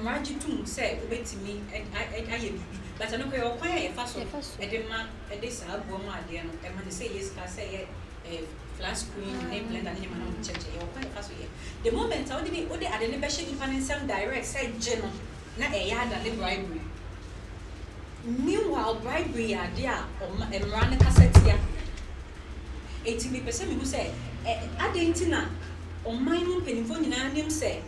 mmara gye tom sɛ wobɛtumi ayɛ biribi, but ɛno koraa yɛwɔ kwan a yɛfa so Yɛfa so. ɛde ma ɛde saa aboa mu adeɛ no ɛma ne sɛ ɛyɛ sika, sɛ ɛyɛ flat screen ne blender ne nneɛma no a wɔkyɛkyɛ, yɛwɔ kwan a yɛfa so yɛ. The moment a wode ne wode ade no bɛhyɛ nipa ne nsam direct sɛ gye no, na ɛyɛ ada ne bribery. Meanwhile, bribery yɛ adeɛ a ɔma mmara no kasa tia. Eti mepɛ sɛ mehu sɛ adɛn nti na ɔman mu mpanimfoɔ nyinaa nim sɛ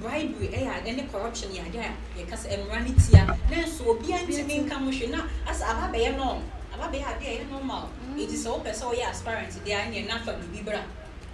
bribery ɛyɛ ade ne corruption yɛ ade a yɛka sɛ mmara no tia, nanso obiara ntumi nka ho hwee, na asa aba bɛyɛ norm, aba bɛyɛ ade a ɛyɛ normal? Eti sɛ wopɛ sɛ woyɛ aspirant deɛ a, ɛneɛ na fa biribi bra.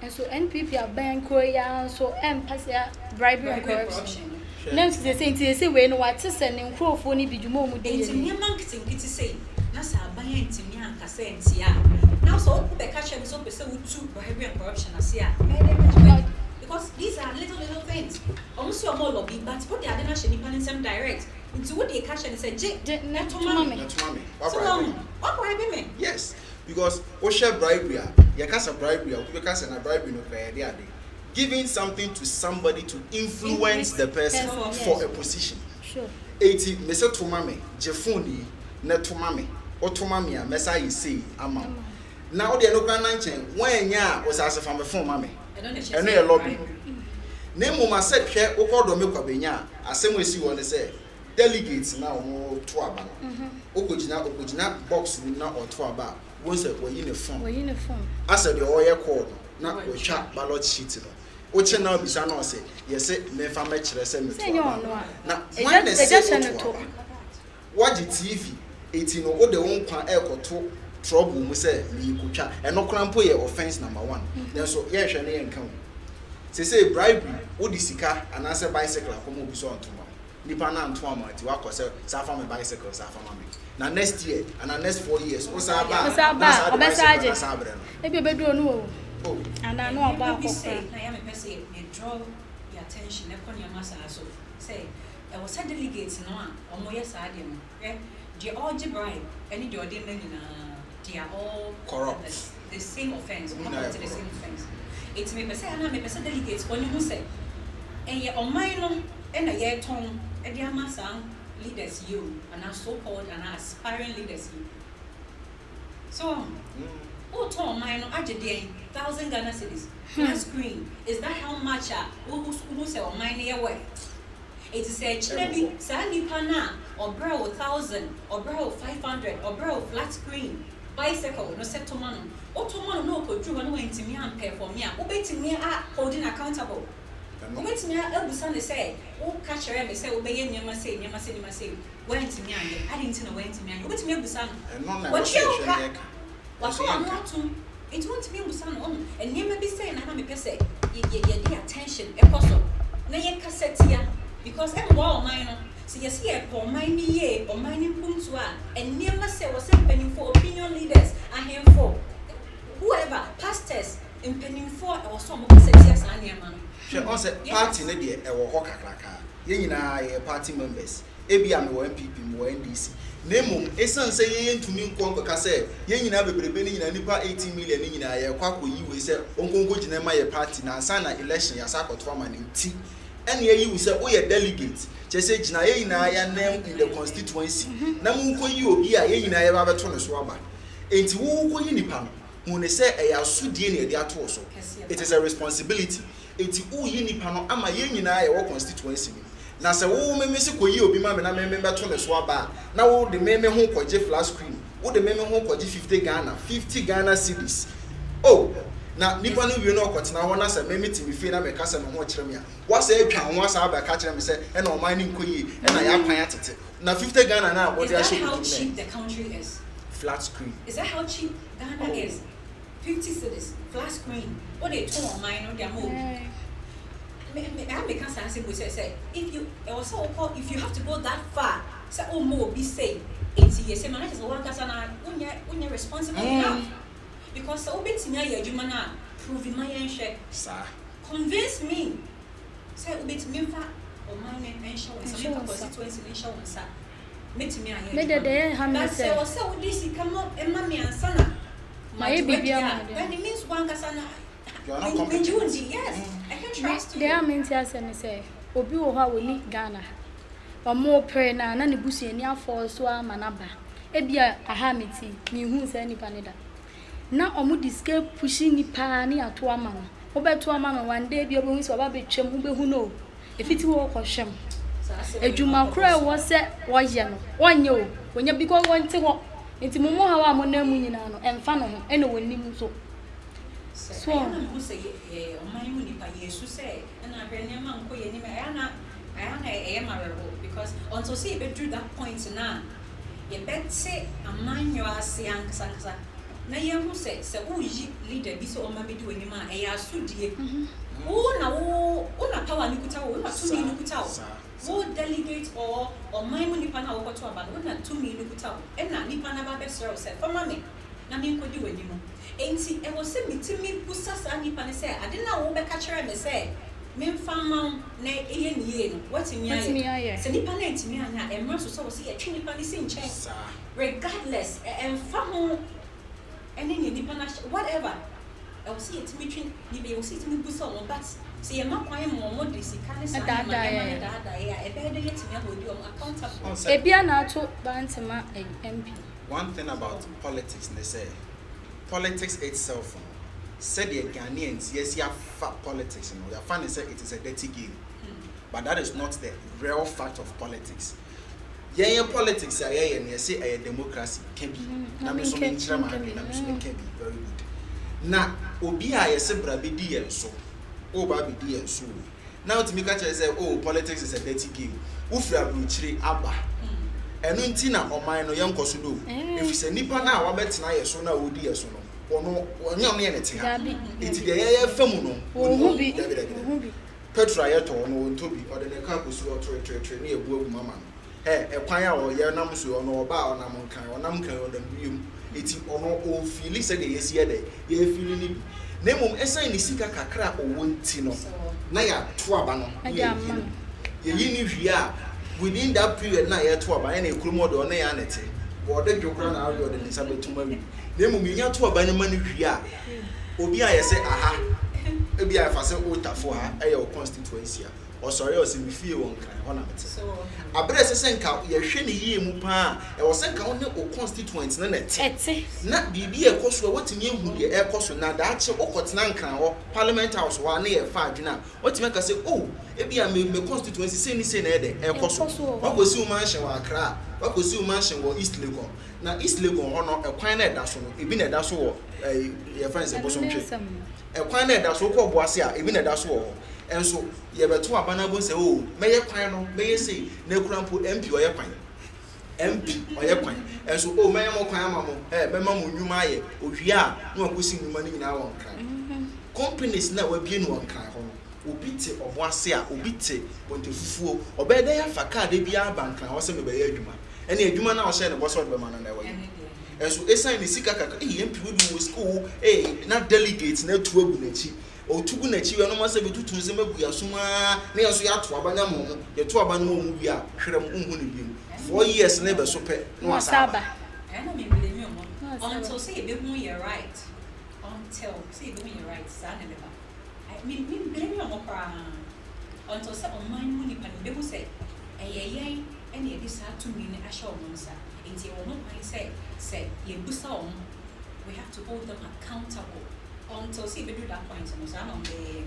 Nso NPP aban kuro yi ara nso ɛmpa sɛ bribery and Bribery and corruption. corruption no. Na nso sɛ nti sɛ wei no wate sɛ ne nkurɔfoɔ no bi dwuma a wɔn di Nti yɛ ni. Nneɛma nketenkete sei na sɛ aban antumi ankasa ntia a, na sɛ wobɛka kyerɛ me sɛ wopɛ sɛ wotu bribery and corruption ase a, ɛbɛyɛ dɛ bɛgye w'adi, because these are little little things. Ɔmo sɛ ɔmo lobby, but wode ade no ahyɛ nipa no nsɛm direct, nti wode ka kyerɛ no sɛ gye Gye na na toma toma me. me. Na toma me. So Wabribe me. wɔn wabribe me. Yes, because wohwɛ bribery a, yɛka sɛ bribery a, obi bɛka sɛ na bribery no koraa yɛde ade giving something to somebody to influence the person Person, for yes. a position. Eti mese toma me, gye phone yi. na to ma me. Woto ma me a, mɛsa ayɛ sei ama wo. Na wo deɛ no koraa na nkyɛn woannya a, wo sɛ ase fa me phone ma me. Ɛno yɛ lobby. Na mmom asɛ hwɛ wokɔ Dome Kwabenya a, asɛm a ɛsi hɔ ne sɛ delegates no a wɔto aba no, wokɔgyina ɔkɔgyina box no mu na ɔto aba a, wobɛhu sɛ wayi ne phone. Asɛ deɛ ɔreyɛ call no na watwa ballot sheet no. Wokye no a wobisa no ɔse yɛse memfa mmɛkyerɛ sɛ meto aba ama. Na hwan na ɛse woto aba? Woagye TV eti no wode wo nkwa rekɔto trouble mu sɛ merekotwa. Ɛno koraa mpo yɛ offence number one. Nanso yɛnhwɛ na yɛnka o. Seesei bribery, wode sika anaasɛ bicycle akɔma obi sɛ ɔnto ma wo. Nipa no anto amma wo nti woakɔ sɛ san fa me bicycle san fa ma me. Na next year anaa next 4 years wo san ba a na saa de bicycle no asan abrɛ no. Ebi obedu ɔno o. Oh. Anaa na wabɔ Nneɛma bi akɔkora. sei na ɛyɛ a mepɛ sɛ me draw yɛ attention ɛkɔ nneɛma saa so sɛ ɛwɔ sɛ delegates no a wɔyɛ saa adeɛ no hwɛ deɛ ɔregye bribe ɛne deɛ ɔde ma nyinaa, they are all corrupt, the same offence. Wɔn wɔn nyinaa yɛ commit the same corrupt. offence. Eti mepɛ sɛ anaa mepɛ sɛ delegates wɔn ho sɛ ɛyɛ ɔman no ɛna yɛretɔn ɛde ama saa leaders yi o, anaa so called anaa aspiring leaders yi so wotɔn ɔman no agye deɛn? 1,000 Ghana cedis, flat screen, is that how much a wohu sɛ ɔman no yɛ worth? Eti sɛ ɛkyinɛ bi saa nipa no a ɔbrɛ wo 1,000, ɔbrɛ wo 500, ɔbrɛ wo flat screen, bicycle no sɛ toma no, wotoma no na ɔkɔduru hɔ na wantumi amperform a, wobɛtumi a holding accountable. Ɛno. Wobɛtumi abusa ne sɛ woka kyerɛ me sɛ wobɛyɛ nneɛma sei, nneɛma sei, nneɛma sei, woantumi anyɛ ade nti na woantumi anyɛ. Wobɛtumi abusa no. Ɛno na ɛwɔ sɛ wɔtua wo yɛhwɛ ka na yɛka. waka Ɛso wano yɛnka. Atom nti wontumi mbusa no. Ɔho nneɛma bi sɛn na na mepɛ sɛ yɛde attention ɛkɔ so na yɛkasa tia, because ɛmboa ɔman no. Sɛ yɛsɛ yɛpɛ ɔman no yie, ɔman no mpuntuo a, nneɛma sɛ wɔ sɛ mpanyimfoɔ, opinion leaders, ahemfo, whoever, pastors, mpanimfoɔ, ɛwɔ sɛ ɔmo kasa tia saa nneɛma no. Hwɛ ɔn sɛ party no deɛ ɛwɔ hɔ kakraka. Yɛn nyinaa yɛyɛ party members. Ebi a mewɔ NPP, mewɔ NDC. Na mmom ɛsiane sɛ yɛyɛ ntumi nkɔ nkɔka sɛ yɛn nyinaa bebrebe no nyinaa, nipa 18 million no nyinaa, yɛkɔ akɔyi wei sɛ ɔnkonko gyina ma yɛ party na ansa na election yɛasa akɔto ama no nti, ɛne ayi wo sɛ woyɛ delegate, kyerɛ sɛ gyina yɛn nyinaa yɛanam in the constituency na monkɔyi obi a yɛn nyinaa yɛba bɛto ne so aba. Enti wo wokɔyi nipa no, hu ne sɛ ɛyɛ asodie ne yɛde ato wo so. It is a responsibility. Enti woyi nipa no ama yɛn nyinaa yɛwɔ constituency no. Na sɛ wo meme se kɔyi obi ma me na meme bɛto ne so aba a, na wode meme ho kɔgye flat screen, wode meme ho kɔgye 50 Ghana, 50 Ghana cedis. Oh, na nipa no wie na ɔkɔtena hɔ na sɛ meme te me fie na meka sɛ me ho kyerɛ me a, wasɛ atwa ho asa aba ka kyerɛ me sɛ ɛna ɔman no nkɔ yie, ɛna yɛakwan atete na 50 Ghana na wɔde Is that ahyɛ how kotom cheap nɛ the country is? Flat screen. Is that how cheap Ghana Oh. is? 50 cedis, flat screen. What they told ɔman no de ama obi. Me I meka saa asɛm wei sɛ if you ɛwɔ sɛ wokɔ, if you have to go that far sɛ womma obi sei enti yɛ sɛ ma na kyerɛ sɛ wankasa na wonyɛ responsible enough, because sɛ wobɛtumi ayɛ adwuma no a, prove ma yɛnhwɛ. Saa. Convince me sɛ wobɛtumi mfa ɔman no nhyɛ wo nsa. Nhyɛ wo memfa nsa. Constituency no nhyɛ wo nsa, mɛtumi ayɛ Me de, deɛ ɛha me but sɛ- sɛ wɔ sɛ wode sika ma ɛma me ansa na Mayɛ magye biribi wadi ama a, wo deɛ. then it means wankasa na You are not mengye competent. wo ndi. Yes, I can trust you. Deɛ a mente asɛ ne sɛ obi wɔ hɔ a wɔni Ghana, ɔmo pere na ne busuani afɔ so ama n'aba. Ebia aha me ti mehu saa nipa ne da na ɔmo de sika push nipa ne ato ama no. Wobɛto ama no, one day bi wobɛhu sɛ ɔba bɛtwam, wobɛhu no o, ɛfiti wɔ kɔhwɛ m Saa asɛm adwuma yi koro a ɛwɔ sɛ wɔyɛ no wɔnyɛ o, wɔnyɛ, because wɔnte hɔ. Nti mo mo haw a monam mu nyinaa no ɛmfa no ho, ɛna wɔnim nso. Sɛ So- ɛyɛ na mehu sɛ yɛ ɔman mu nipa yɛsu sɛ ɛna ahwɛ nneɛma nkɔ yɛ anim. Ɛyɛ na ɛyɛ ma awerɛho because until sɛ yɛbɛduru that point na yɛbɛte amanyɔ ase ankasa ankasa na yɛhu sɛ woyi leader bi sɛ ɔma bɛdi w'anim a, ɛyɛ asodie. Wo na wo na power no kuta wo, wo na tumi no kuta wo. Wo delegate or ɔman mu nipa no a wɔkɔto aba no, wo na tumi no kuta wo, ɛna nipa no aba bɛsrɛ wo sɛ fama me na menkɔdi w'anim. Enti ɛwɔ sɛ metumi busa saa nipa no sɛ ade no a wobɛka kyerɛ me sɛ memfa mma wo na ɛyɛ ne yie no, woatumi Woatumi ayɛ? Ayɛ. Sɛ nipa no antumi anyɛ a, ɛmmerɛ so sɛ wɔ sɛ yɛtwe nipa no si nkyɛn regardless ɛmfa ho ɛne nea nipa no ahyɛ, whatever. Ɛwɔ sɛ yɛtumi twe nipa, ɛwɔ sɛ yɛtumi busa wɔn, but Sɛ yɛma kwan ma wɔn de sika ne saa nneɛma Ɛdaadaa nneɛma no yɛn. daadaa yɛn a, ɛbɛyɛ dɛ yɛatumi aholdi wɔn accountable. Ɔn sɛ Ebia na ato Bantama ɛyi MP. One thing about politics ne sɛ, politics itself no, sɛdeɛ Ghanaians yɛasi afa politics no, yɛafa no sɛ it is a dirty game. But that is not the real fact of politics. Yɛn yɛ politics a yɛyɛ no, yɛse ɛyɛ democracy, ka bi na me nso menkyerɛ m'adwene na me nso menka bi, very good. Na obi a yɛse bra bɛdi yɛn so, woreba abɛdi yɛn so o, na wotumi ka kyerɛ sɛ oh politics is a dirty game, wofiri aburokyire aba. Ɛno nti na ɔman no yɛnkɔ so no o, ɛfiri sɛ nipa no a wabɛtena yɛ so no a ɔredi yɛ so no, ɔno ɔnyɛ ɔno yɛ ne te ha. Nti deɛ yɛyɛ fa mu no, ɔnhu bi. Dabi dabi dabi. Petrol a yɛtɔ no ɔntɔ bi, ɔde ne car kɔsi hɔ toetoetoe ne yɛbu agu mu ama no. Hɛ, ɛkwan a ɔyɛ nam so yi, ɔno ɔba a ɔnam Nkran, ɔnam Nkran yi ɔnam wiem. Enti ɔno ɔnfiili sɛdeɛ yɛsi yɛ dɛn, yɛrefiili no bi. Na mmom ɛsiane ne sika kakra a ɔwɔ nti no, na yɛato aba no na yɛayi no. Yɛyi no wie a, within that period no a yɛreto aba no, ɛna kurom hɔ deɛ ɔne yɛn ara na ɛte. Ɔde dwo koraa na awe ɔde ne nsa bɛtom awi. Na mmom yɛnya to aba no ma no wie a, Obi a yɛse aha, ebia ɛfa sɛ Otafo ha yɛ wo constituency a, ɔsɔre a ɔse me fie wɔ Nkran, hɔ na mete. Aberɛ a ɛsɛ sɛ nka yɛhwɛ no yie mu paa a, ɛwɔ sɛ nka wo ne wo constituent no na ɛte. Na biribi a ɛkɔ so a, woatumi ahu deɛ ɛrekɔ so. Na daakye wokɔtena Nkran hɔ, Parliament House hɔ a na yɛrefa adwene a, woatumi aka sɛ, oh, ebia me me constituency sei ne sei na ɛyɛ dɛn, ɛrekɔ so. Woakɔsi wo mansion wɔ Accra, woakɔsi wo mansion wɔ East Legon. Na East Legon hɔ no, ɛkwan no a ɛda so no, ebi na ɛda so wɔ ɛyi yɛfrɛ no sɛ Bosomtwe. Ɛkwan no a ɛda so, wokɔ Obuasi a, ebi na ɛda so wɔ hɔ. Ɛnso yɛbɛto aba no abom sɛ oo, mɛyɛ kwan no, mɛyɛ sei. Na ekura mpo MP ɔyɛ kwan. MP ɔyɛ kwan. Ɛnso oo, mɛyɛ mo kwan ama mo, ɛɛ mɛma mo nnwuma ayɛ. Owie a, na wakɔsi nnwuma no nyinaa wɔ Nkran. Companies no a wabue no wɔ Nkran hɔ no, obi te Obuasi a, obi te Bontefufuo, ɔbɛyɛ dɛn afa kaa da biara aba Nkran hɔ sɛ mebɛyɛ adwuma? Ɛne adwuma no a ɔhyɛɛ no bɔ sɛ ɔde bɛma no no, ɛwɔ he? Nso esiane ne sika kakra, ei, MP wei deɛ ɔwɔ sika o, ei, na delegates no atu agu n'akyi. Ɔtu gu n'akyi wie a, na wɔasɛ bɛtutu nsɛm agu yɛn asom ara, na yɛn nso yɛato aba no ama wɔn. Yɛto aba no ma wɔn wie a, hwerɛm, wonhu no bio. 4 years no rebɛso pɛ, na wasan aba. Ɛyɛ na me blame wɔn until sɛ yɛbɛhu yɛ right, until sɛ yɛbɛhu yɛ right, saa na ɛbɛba. Me me blame wɔn koraa until sɛ ɔman no mu nipa no yɛbɛhu sɛ ɛyɛ yɛn na yɛde saa tumi no ahyɛ wɔn nsa. Nti yɛwɔ ho kwan sɛ sɛ yɛbusa wɔn, we have to hold them accountable until sɛ yɛbɛduru that point no, saa na wɔn bɛyɛ yɛn.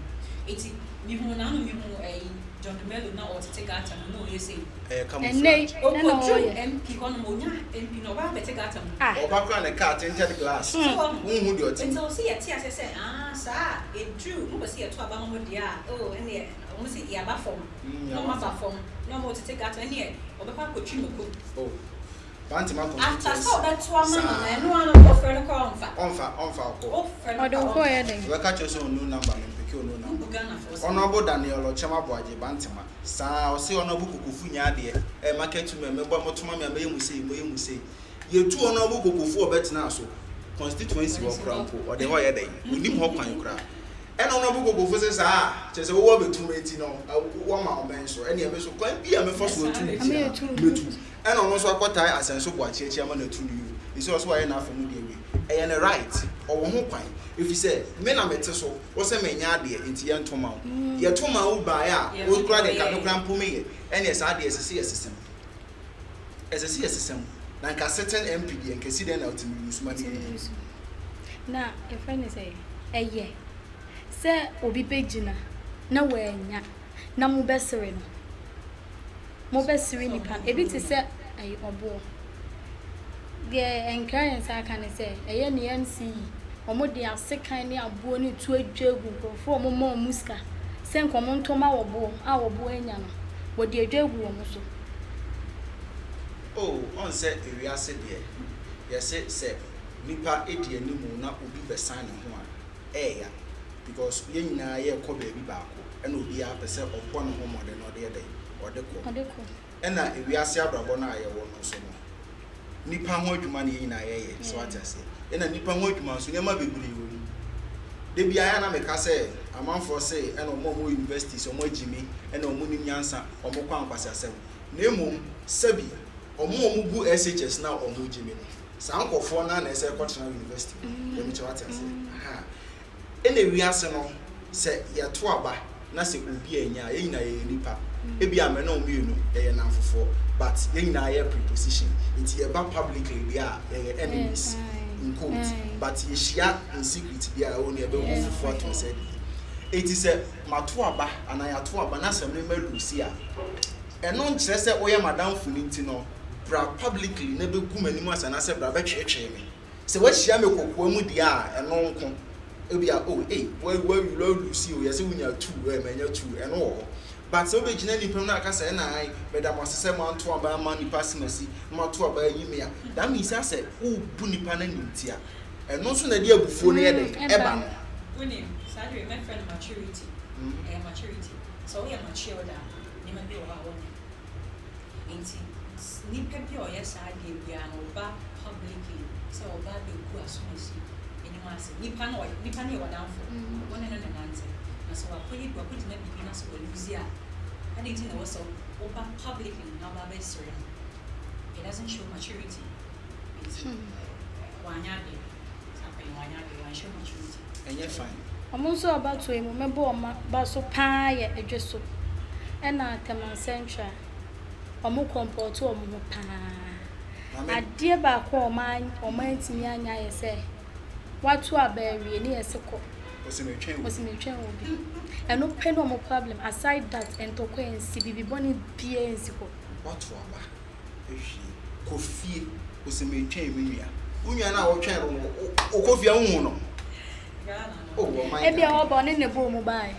Nti mehuu n'ano, mehuu ɛyi John Dumelo na ɔtete gutter mu na ɔyɛ sei. Ɛyɛ Ɛnnɛ camouflage. yi na Ɔkɔduru ɔyɛ. MP hɔnom, ɔnya MP no, ɔba abɛte gutter mu. Ah. Ɔba koraa ne car tinted glass. So wɔn. Wonhu deɛ ɔte mu. Nti ɔsɛ yɛte aseɛ sɛ ah saa a ɛduru mopɛ sɛ yɛto aba ma mo deɛ a, oh ɛnneɛ wɔn sɛ yɛaba fam. Na wɔn aba fam na wɔn retete gutter ɛnneɛ ɔbɛkɔ akɔtwi mako. Oh. Bantama After constituency. sɛ ɔbɛto ama no no Saa. ɛno ara no wofrɛ no koraa ɔmfa. Ɔmfa, ɔmfa ɔkɔ. Wofrɛ no Ɔde koraa wo kɔɔ yɛ ɔmfa. dɛn? Ɔbɛka kyerɛ sɛ ɔno number no mpeke ɔno number. Wobu Ghanafoɔ sɛ. Honourable Daniel Ɔkyɛm Aboagye Bantama. Saa ɔse Honourable Kokofu nyɛ adeɛ. Eh market women mɛbɔ motoma me a mɛyɛ mu sei mɛyɛ mu sei. Yɛtu Honourable Kokofu ɔbɛtenaa so. Constituency hɔ koraa mpo ɔde hɔ yɛ dɛn? Ɔnim hɔ kwan koraa. Ɛna Honourable Kokofu se saa a kyerɛ sɛ wowɔ abɛtu me nti no woama ɔmɛn so. Ɛneɛ me nso kwan bi a mɛfa so atu wo biara mɛtu. Ɛna ɔno nso akɔtae Asɛnso Boakye akyi ama no atu no yio. Ɛsei ɔse wayɛ n'afa mu deɛ awie. Ɛyɛ ne right. Ɔwɔ ho kwan. Ɛfiri sɛ me na mete so, wo sɛ menyɛ adeɛ nti yɛnto ma wo. Yɛto ma wo baeɛ a, wo koraa deɛ nka me koraa mpo meyɛ. Ɛneɛ saa deɛ ɛsɛ sɛ yɛsesa mu. Ɛsɛ sɛ yɛsesa mu. Na nka sitting MP deɛ nka ɛsi dɛn na wotumi use ma no yɛ yie. Na yɛfrɛ no sɛ ɛyɛ sɛ obi bɛgyina na wannya na mobɛsere no. Mobɛsere nipa no. Ebi te sɛ ɛyɛ ɔboɔ. Deɛ nkra yɛn nsa aka ne sɛ ɛyɛ ne MC yi. Wɔde asekan ne aboɔ ne tuo adwa agu nkurɔfoɔ a wɔma wɔn sika sɛ nka wɔn ntɔ ma ɔboɔ a ɔboɔ anya no. Wɔde adwa agu wɔn so. Oh, ɔn sɛ ewiase deɛ, yɛse sɛ nipa di animu na obi bɛsan ne ho a, ɛɛya. Because yɛn nyinaa yɛɛkɔ baabi baako, ɛna obiara pɛ sɛ ɔbɔ ne ho mmɔden na ɔde yɛ dɛn? Ɔde kɔ. Ɔde kɔ. Ɛna ewiase abrabɔ no a yɛwɔ no nso no, nipa ho adwuma na yɛn nyinaa yɛyɛ, so wate aseɛ? Ɛna nipa ho adwuma nso, nneɛma bebree wɔ mu. Da biara yɛ a na meka sɛ, amanfoɔ se ɛna wɔn a wɔwɔ universities, wɔn agyimi, ɛna wɔn nim nyansa, wɔn kɔ ankwaseasɛm. Na mmom, sɛbi, wɔn a wɔgu SHS no a wɔgyimi no, saa nkurɔfoɔ no ara na ɛsɛ kɔtena university mu. Deɛ mekyerɛ wate aseɛ? Aha. Ɛna wiase no, sɛ yɛto aba. na sɛ obi anya a, yɛn nyinaa yɛyɛ nipa. Ebi a mɛ na mmienu yɛyɛ namfofoɔ, but yɛn nyinaa yɛ preposition, nti yɛba publicly deɛ a, yɛyɛ enemies in quote, but yɛhyia in secret deɛ a, ɛwɔ ne yɛbɛwɔ fufuo ato nsa didi. Eti sɛ mato aba anaa yɛato aba na sɛ mema lose a, ɛno nkyerɛ sɛ woyɛ madamfo no nti no bra publicly na bɛgu m'anim ase anaasɛ bra bɛtweetwee me. Sɛ woahyia me kɔkoa mu deɛ a, ɛno nko ebi a, oh, ei, wa wa wa lose o, yɛsɛ wonya two ɛ, manya two, ɛno wɔ hɔ. But sɛ wobɛgyina nipa mu na aka sɛ, ɛna ai, meda mo ase sɛ moanto aba ama nipa asemasi na moato aba ayi me a, that means sɛ wobu nipa no animtia. Ɛno nso na ɛde abufuo no yɛ dɛn ɛba no. Wonim saa deɛ, mɛfrɛ no maturity. Ɛyɛ maturity. Sɛ woyɛ matured a, nneɛma bi wɔ hɔ a wonyɛ. Nti nipa bi a ɔyɛ saa adeɛ biara no, ɔba publicly sɛ ɔba abɛgu asomasi anim ase, nipa no ɔyɛ nipa no yɛ ɔdamfo, wo ne no ne nante, na sɛ wakɔyɛ bi, wakɔgyina biribi na sɛ walose a, ade nti na ɛwɔ sɛ woba publicly na woba abɛsrɛ no? It doesn't show maturity. Nti wanyɛ adeɛ saa kwan yi, wanyɛ adeɛ, wanhyɛ maturity. Ɛnyɛ fine. Ɔmo nso a abatoɔ yi mu mɛbɔ ɔmo aba so paa yɛ Edweso ɛna Tema Central. Ɔmo comport ɔmo ho paa. Maame. Adeɛ baako a ɔmo antumi anya ayɛ sɛ wato aba awie ne yɛse kɔ. Wɔsɛ metwɛn wo. Wɔsɛ metwɛn obi. Ɛno pɛ ne ɔmo problem. Aside that, ntɔkwa nsi, bibi bɔne biara nsi hɔ. Wato aba ahwie, kɔ fie, wɔsɛ metwɛn me nua. Wo nua no a wɔtwɛn no no, wokɔ fie a wohu no? Ghana Oh, no. ɔman Ebia Ghana. wɔba ɔne ne bɔɔ mu baeɛ.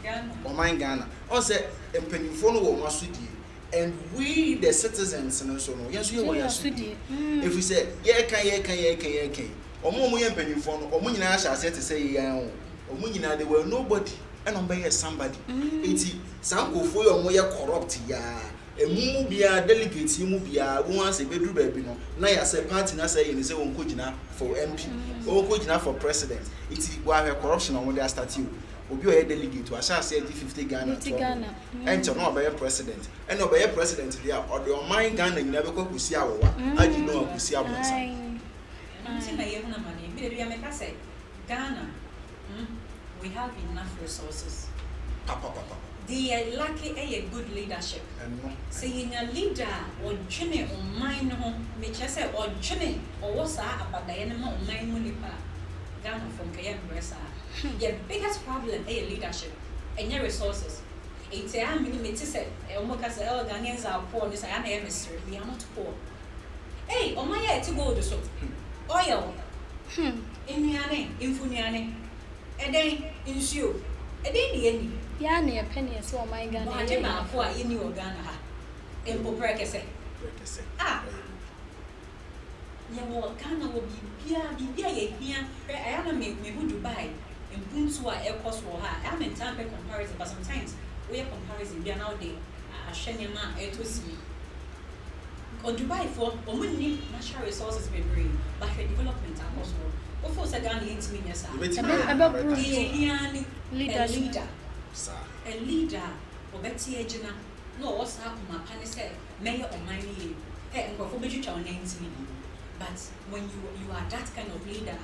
Ghana. Ɔman Ghana, ɔn sɛ mpanyinfoɔ no wɔ ɔmo asodie and we the citizens no nso no, yɛn nso yɛ wɔ yɛn asodie, ɛfiri sɛ yɛreka yɛreka yɛreka yɛreka yi, ɔmo a ɔmo yɛ mpanyinfoɔ no, ɔmo nyinaa hyɛ aseɛ te sɛ yɛn o. Ɔmo nyinaa, they were nobody ɛna ɔmo bɛyɛ somebody. Eti saa nkurɔfoɔ yi a ɔmo yɛ corrupt yaa emu mu biara, delegate yi mu biara, wɔn asɛ ebeduru baabi no na yɛasɛ party na sɛ yɛ ne sɛ wɔn kɔ gyina for MP, wɔn kɔ gyina for president. Eti wɔahwɛ corruption a wɔde astart o. Obi a ɔyɛ delegate wahyɛ aseɛ gye 50 Ghana 50 to Ghana. Ɛnkyɛ na ɔbɛyɛ president. Ɛna ɔbɛyɛ president deɛ a, ɔde ɔman Ghana nyinaa bɛkɔ akɔsi awowa agye no akɔsi abɔnsa. Ɛno nti na yɛhunu amane bi da bi a meka sɛ Ghana, we have enough resources. Papapapa. Deɛ lack ɛyɛ good leadership. Ɛno. Sɛ yɛnya leader a ɔdwene ɔman no ho, mekyerɛ sɛ ɔdwene, ɔwɔ saa abadaeɛ no ma ɔman mu nipa a, Ghanafoɔ nka yɛmbrɛ saa. Yɛ biggest problem ɛyɛ leadership, ɛnyɛ resources. Nti ɛa mene mete sɛ ɔmo ka sɛ, oh, Ghanaians are poor ne sɛ ɛa na ɛyɛ mesere. We are not poor. Ei, ɔman yɛ ɛte gold so, oil, nnuane, mfunuane, ɛdɛn, nsuo, ɛdɛn ne yɛni? Yɛa ne yɛpɛ ne yɛsɛ ɔman Ghana ade yɛyɛ. Baako a yɛni wɔ Ghana ha mpo prɛkɛsɛ. Prɛkɛsɛ. Ah. Yɛwɔ Ghana wɔ biribiara, biribiara yɛhia. Hwɛ, ɛyɛ na me mehu Dubai mpuntu a ɛkɔ so wɔ ha a, ɛyɛ mentaa mpɛ comparison, but sometimes woyɛ comparison bi a na wode ahwɛ nneɛma a ɛtɔ sini. Ɔ Dubaifoɔ, ɔmo nni natural resources bebree, but hwɛ development akɔ so wɔ. Wofo sɛ Ghana yɛntumi nyɛ saa? Yɛbɛtumi Ɛbɛ- ayɛ ɛbɛboro. Deɛ yɛhia ne a Leadership. leader. Saa. A leader a ɔbɛte agyina na ɔwɔ saa akoma pa ne sɛ mɛyɛ ɔman no yie. Ɛ nkurɔfoɔ bɛtwitwa wo nantini, but when you are that kind of leader,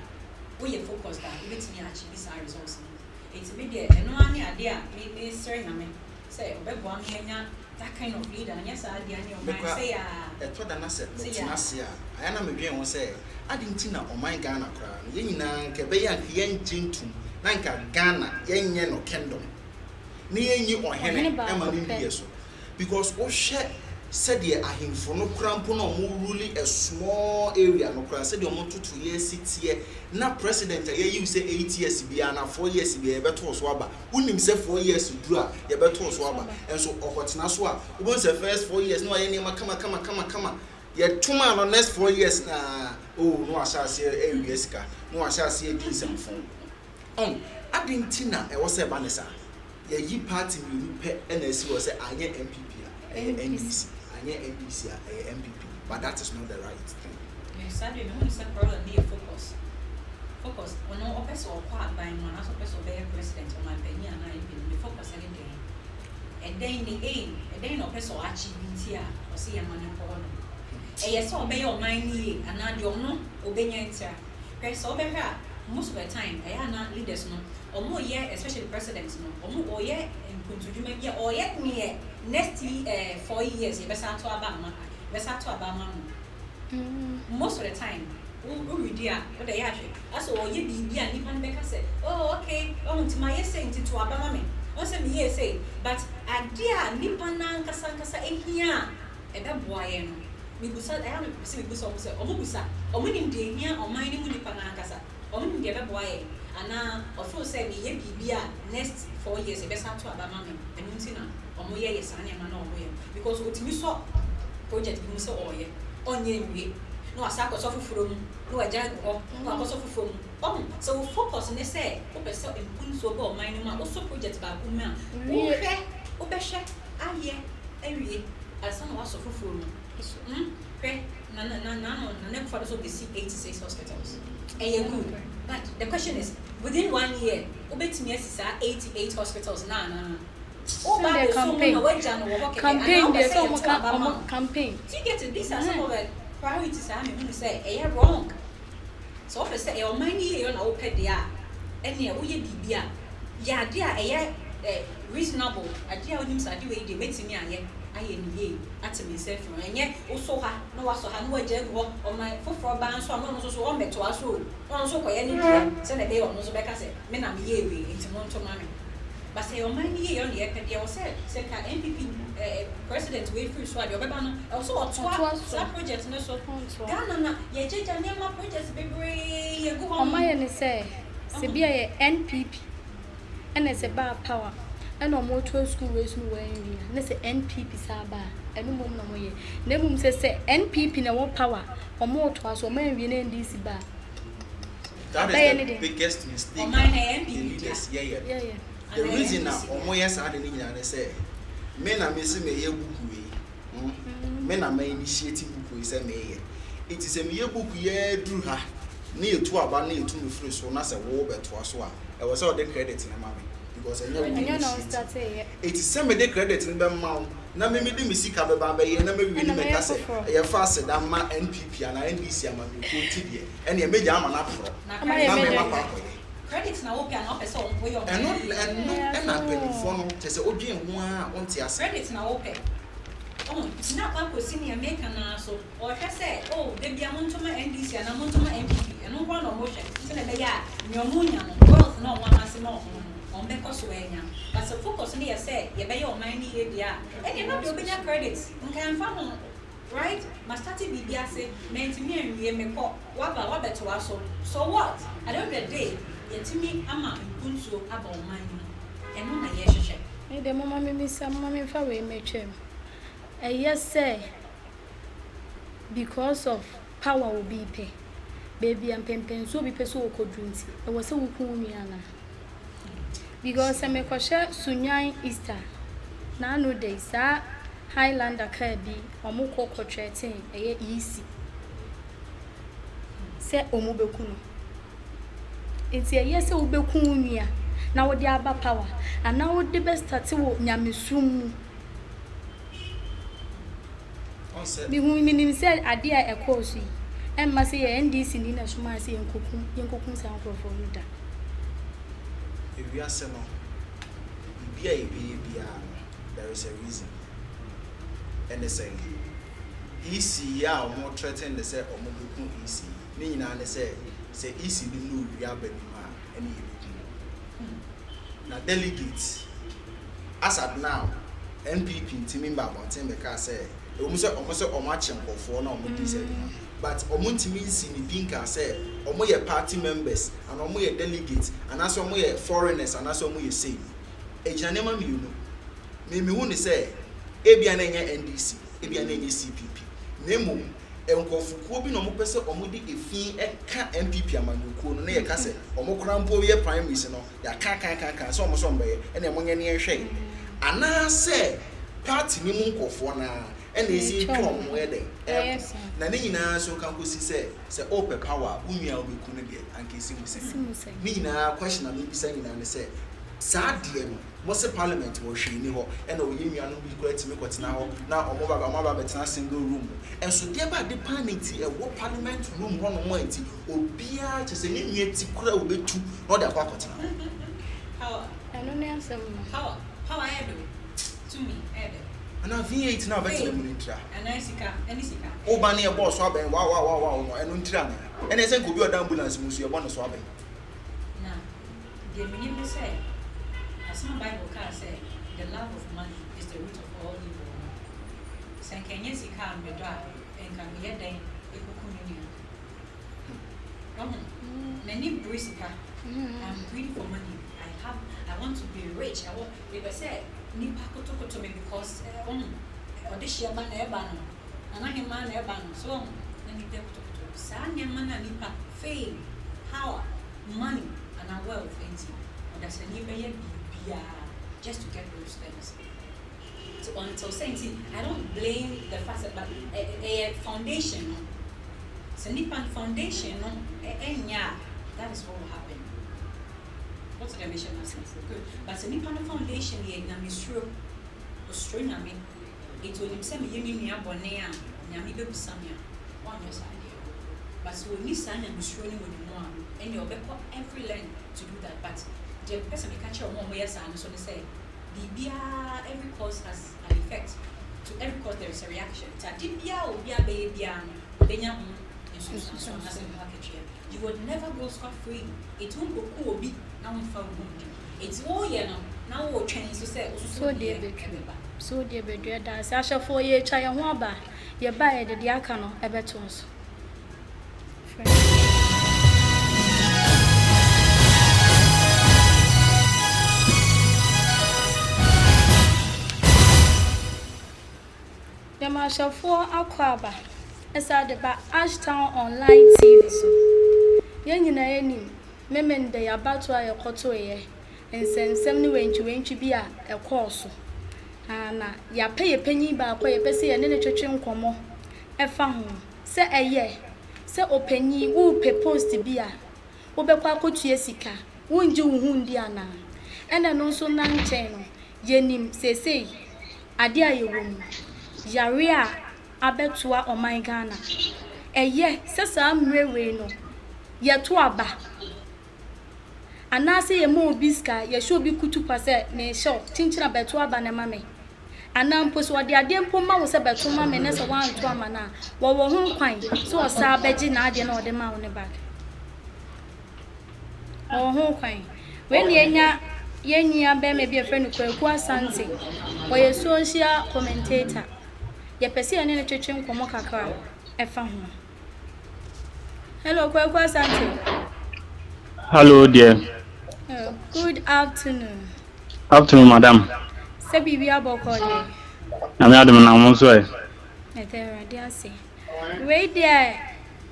woyɛ focused a, wobɛtumi achieve saa results no. Nti me deɛ, ɛno ara ne adeɛ a me mesrɛ Nyame sɛ ɔbɛboa me anya that kind of leader. Nyɛ saa adeɛ ne ɔman Mekora- sɛ yɛ a Ɛtɔ da na sɛ Sɛ metena yɛ a. ase a, ayɛ na medwen ho sɛ ade nti na ɔman Ghana koraa no, yɛn nyinaa nka ɛbɛyɛ a nka yɛngye ntom na nka Ghana yɛnyɛ no kingdom ne yɛnyi ɔhene Ɔhene baako ɛma no pɛ. nni yɛ so, because wohwɛ sɛdeɛ ahemfo no kora mpo na ɔmo rule a small area no koraa, sɛdeɛ ɔmo toto yɛ si teɛ na president a yɛyi wo sɛ 8 years biara na 4 years biara yɛbɛto so aba, wonim sɛ 4 years duru a yɛbɛto so aba, nso ɔkɔtena so a, wobɛhu sɛ first 4 years na wayɛ nneɛma kama kama kama kama. Yɛtoma no next 4 years na oh, na wahyɛ aseɛ ɛwia sika na wahyɛ aseɛ di nsɛmfo. Ɔn ade nti na ɛwɔ sɛ ɛba ne saa. Yɛyi party mmienu pɛ ɛna esi hɔ sɛ anyɛ NPP a ɛyɛ NDC. NDC, anyɛ NDC a ɛyɛ NPP, but that is not the right thing. Saa deɛ, mehu ne sɛ problem ne yɛ focus. Focus, ɔno ɔpɛ sɛ ɔkɔ aban mu anaasɛ ɔpɛ sɛ ɔbɛyɛ president, ɔmanpanyin anaa MP no, ne focus ne dɛn? Ɛdɛn ne aim? Ɛdɛn na ɔpɛ sɛ ɔachieve nti a ɔsɛ yɛn ma no nkɔ hɔ no? Ɛyɛ sɛ ɔbɛyɛ ɔman no yie anaa deɛ ɔno ɔbɛnya ntira? Hwɛ, sɛ ɔbɛhwɛ a Most of the time ɛyɛ a na leaders no ɔmo yɛ, especially president no, ɔmo ɔyɛ mpuntudwuma bi a ɔyɛ neɛ next 4 years yɛbɛsa ato aba ama, yɛbɛsa ato aba ama no. Most of the time wo redi a, wode yɛ ahwɛ asɛ ɔyɛ biribi a nipa no bɛka sɛ, "Oh, okay, ɔho nti ma yɛ sɛ nti to aba ma me, ɔn sɛ meyɛ sei." But adeɛ a nipa no ankasa ankasa ehia a ɛbɛboa yɛn no, mibusa, ɛyɛ a mepɛ sɛ mibusa ɔmo sɛ ɔmo busa, ɔmo nim deɛ ehia ɔman no mu nipa no ankasa, ɔmo nim deɛ ɛbɛboa yɛn, anaa ɔfeel sɛ meyɛ biribi a next 4 years ɛbɛsa ato aba ma me, ɛno nti na ɔmo yɛ saa nneɛma na ɔmo yɛ? Because otumi sɔ project bi mu sɛ ɔyɛ, ɔnyɛ nwie, na wasa akɔsɔ foforɔ mu, na wagya agu hɔ, na wakɔsɔ foforɔ mu. Ɔmo sɛ wo focus ne sɛ wopɛ sɛ mpuntuo bɔ ɔman no mu a, wosɔ project baako mu a, wohwɛ, wobɛhwɛ ayɛ awie ansa na wasɔ foforɔ mu. Hwɛ, na na na na no na ne nfa so bɛsi 86 hospitals, ɛyɛ good, but the question is, within one year wobɛtumi asi saa 88 hospitals na anaa woba abɛso mu na wagya no wɔ hɔ kɛkɛ? Campaign deɛ, sɛ ɔmo ka ɔmo campaign. Do you get it? These are some of the priorities a mehu sɛ ɛyɛ wrong. Sɛ wɔpɛ sɛ ɛyɛ ɔman no yie yɛ na wopɛ deɛ a, ɛnea woyɛ biribi a, yɛ adeɛ a ɛyɛ reasonable, adeɛ a wonim sɛ adeɛ wei deɛ mɛtumi ayɛ ne yie ate me nsa afiri ho. Ɛnyɛ wosɔ ha na wasɔ ha na wagya agu hɔ. Ɔman foforɔ baa nso a, na ɔno nso so ɔmmɛtoa so o, na ɔno nso kɔyɛ ne dea sɛdeɛ ɛbɛyɛ ɔno nso bɛka sɛ me na meyɛɛ wei nti monto ma me. But sɛ ɔman no yie yɛ ɔno yɛpɛ deɛ, wɔ sɛ ka NPP president wei firi so a, deɛ ɔbɛba no ɛwɔ sɛ ɔtoa saa project no so. Ghana na yɛgyegya nneɛma, project bebree yɛgu hɔ. Ɔmo ayɛ ne sɛ bi a yɛ NPP ɛna sɛ baa power ɛna ɔmo to school wei so no, wɔn anwia na sɛ NPP saa ba a, ɛno mmom na ɔmo yɛ. Na mmom sɛ NPP na ɛwɔ power, ɔmo toa so, ɔmo anwie na NDC ba a, That is the biggest mistake the leaders yɛyɛ. The reason na ɔmo yɛ saa de ne nyinaa ne sɛ, me na me si me yɛ book wei, me na me initiate book wei sɛ me yɛ. Eti sɛ me yɛ book yɛ duru ha ne yɛtu aba ne yɛtu me firi so na sɛ wo bɛtoa so a, ɛwɔ sɛ ɔde credit ne ma me because ɛnyɛ wo initiate. Eti sɛ me de credit ne bɛ ma wo na me de me sika bɛba bɛyɛ na me wie ne mɛka sɛ ɛyɛ fa aseda ma NPP ana NDC ama me ko ti deɛ, ɛnna ɛmɛgya ama no aporɔ na me ma kɔ akɔyɛ. Credit na wopɛ ana wopɛ sɛ woyɛ? Ɛno ɛna mpanimfoɔ no kyɛ sɛ wodwen ho a, wonte ase. Credit na wopɛ ɔho na akɔ akɔsi nea meka naa so. Ɔhwɛ sɛ, oh, debia montoma NDC anaa montoma NPP, ɛno nko na ɔmo hwɛ sɛnɛ ɛbɛyɛ a nea ɔmo nya no, wealth na ɔmo amase ma ɔmo no, ɔmo bɛkɔ so anya. But sɛ focus no yɛ sɛ yɛbɛyɛ ɔman no yie deɛ a, ɛdeɛ na deɛ ɔbɛnya credit nka ɛmfa ho, right? Ma start biribi ase, mɛntumi anwie, mekɔ, waba wabɛtoa so, so what? At the end of the day, yɛtumi ama mpuntuo aba ɔman no mu, ɛno na yɛhwehwɛ. Me deɛ, moma me misa, moma me mfa wei mɛtwam. Ɛyɛ sɛ because of power obi pɛ, baabi a mpɛmpɛnsuo obi pɛ sɛ wɔkɔduru nti, ɛwɔ sɛ woku wo nua anaa? Because sɛ mekɔhyɛ Sunyani Easter n'ano de saa Highlander kaa bi, ɔmo kɔ kɔtwɛten ɛyɛ EC sɛ ɔmo bɛku no. Nti ɛyɛ sɛ wobɛku wo nua na wode aba power anaa wode bɛstart wɔ nyamesom mu? Mihu, minim sɛ adeɛ a ɛkɔɔ so yi, ɛmma sɛ yɛ NDC ni na somaa sɛ yɛnkɔkum saa nkurɔfoɔ no da. Ewiase no, biribi a yɛbɛyɛ biara no, there is a reason. Ɛne sɛ EC yi a wɔn threaten ne sɛ wɔn bɛku EC yi, ne nyinaa ne sɛ EC no mu owia aba nim a, ɛne yɛbɛku no. Na delegate, as at now, NPP ntumi mba abɔnten bɛka sɛ ɛwɔ mu sɛ ɔmo akye nkɔfoɔ na ɔmo di sɛ adwuma, but ɔmo ntumi nsi ne din ka sɛ ɔmo yɛ party members ana ɔmo yɛ delegates anaasɛ ɔmo yɛ foreigners anaasɛ ɔmo yɛ sei. Egyina nneɛma mmienu. Mímí ne sɛ ebia na ɛnyɛ NDC, ebia na ɛnyɛ CPP, na emom nkurɔfokuo bi na ɔmo pɛ sɛ ɔmo de efi ɛka NPP amanyɔkuo no na yɛka sɛ ɔmo kora mpo yɛ primaries no, yɛaka kan kan kan sɛ ɔmo sɛ ɔmo bɛyɛ, ɛna ɛmo nyɛ ne yɛhwɛ, anaasɛ party ne mu nkurɔfoɔ naa ɛna esi twa ɔmo ho yɛ dɛ ɛɛko. Na ne nyinaa nso ka nkosi sɛ ɔpɛ power a, wo nua a wobɛku no deɛ, anka esi mu sɛ ne nyinaa question a mebisa nyinaa ne sɛ Saa adeɛ no, mo se parliament hɔ hwee nni hɔ, ɛna ɔyɛ nuanom bi koraa tumi kɔtena hɔ na wɔn ba wɔn aba abɛtena single room mu. Nso deɛ ba ade paa na nti ɛwɔ parliament room hɔ nom a nti obiara kyerɛ sɛ ne nua ti koraa ɔbɛtu na ɔde akɔ akɔtena hɔ. Power. Ɛno ne asɛm no. Power. Power ayɛ dɛ o. Tumi ɛyɛ dɛ. Anaa V8 no a wobɛtena mu no ntira. Anaa sika, ɛne sika. Wo ba no yɛbɔɔ so abɛn wow wow wow wow no, ɛno ntira anaa? Ɛnna ɛsɛ nka obi a ɔda ambulance mu nso yɛbɔ ne so abɛn. Na deɛ menim ne sɛ, asɛm a Bible kaa sɛ, The love of money is the root of all evil no, sɛ nka ɛnyɛ sika a medɔ a, nka meyɛ dɛn ɛkuku me nua? Wahu? M'ani bere sika. I'm greedy for money. I have, I want to be rich. I want, mepɛ sɛ nipa kotokoto me because, eh, wahu, ɔdehyeɛ ba na ɛba no, nana hemaa na ɛba no, so wahu, na nipa kotokoto. Saa nneɛma no a nipa, fame, power, money anaa wealth nti ɔdasani bɛyɛ biribiara just to get those things nti until sɛ nti I don't blame the fact that but ɛyɛ foundation no sɛ nipa no foundation no ɛnyɛ a that is what will happen. Wote deɛ mehyɛ no ase? Good. But sɛ nipa no foundation yɛ nyamesuro, osuro Nyame, nti onim sɛ meyɛ me nua bɔne a Nyame bɛbisa me a, ɔnyɛ saa adeɛ no. But sɛ ɔnni saa nyamesuro no wɔ ne mu a, ɛnneɛ ɔbɛkɔ every length to do that. But deɛ mepɛ sɛ meka kyerɛ wɔn a wɔyɛ saa no nso ne sɛ, biribiara, every cause has an effect, to every cause there is a reaction. Nti ade biara a obiara bɛyɛ biara no, ɔbɛnya ho nsunsuansoɔ anaasɛ ho akatua. You would never go scot free. Nti wonkɔku obi na womfa wo ho ndi. Nti woyɛ no na woretwɛn nso sɛ wo nso so So wo deɛ deɛ bɛtwam. ɛbɛba. So deɛ bɛdua daase. Ahwɛfoɔ yɛretwa yɛn ho aba. Yɛba a yɛde deɛ aka no ɛbɛtoa so. Frɛ. Yɛma ahwɛfoɔ akɔ aba ɛsan de ba Ashtown Online TV so. Yɛn nyinaa anim Memenda yi abatoɔ a yɛkɔtoeɛ, nsɛnsɛm ne wantwiwantwi bi a ɛkɔɔ so. Na yɛapɛ yɛ panyin baako a yɛpɛ sɛ yɛne no twetwe nkɔmmɔ ɛfa ho. Sɛ ɛyɛ sɛ ɔpanyin worepɛ post bi a, wobɛkɔ akɔtua sika, wongye wo ho ndi anaa? Ɛna ɛno nso na nkyɛn no, yɛnim seesei adeɛ a yɛwɔ mu, yare a abɛtoa ɔman Ghana. Ɛyɛ sɛ saa mmerɛ wei no, yɛto aba anaasɛ yɛma obi sika, yɛhyɛ obi kutupa sɛ mehyɛ wo, kyenkyena bɛto aba no ma me. Anaa mpo sɛ ɔde adeɛ mpo ma wo sɛ bɛto ma me na sɛ woanto ama no a, wɔwɔ ho kwan sɛ ɔsan bɛgye n'adeɛ na ɔde ma wo ne back. Wɔwɔ ho kwan. Wei ne yɛnya yɛn nua bɛrima bi a yɛfrɛ no Kwaku Asante. Ɔyɛ social commentator. Yɛpɛ sɛ yɛne no twetwe nkɔmmɔ kakra ɛfa ho. Hello, Kwaku Asante. Hello dear. Good afternoon. Afternoon, madam. Sɛ biribi abɔkɔ deɛ. Nyame adom na mo nso ɛ. Ɛdɛ Awurade ase. Wei deɛ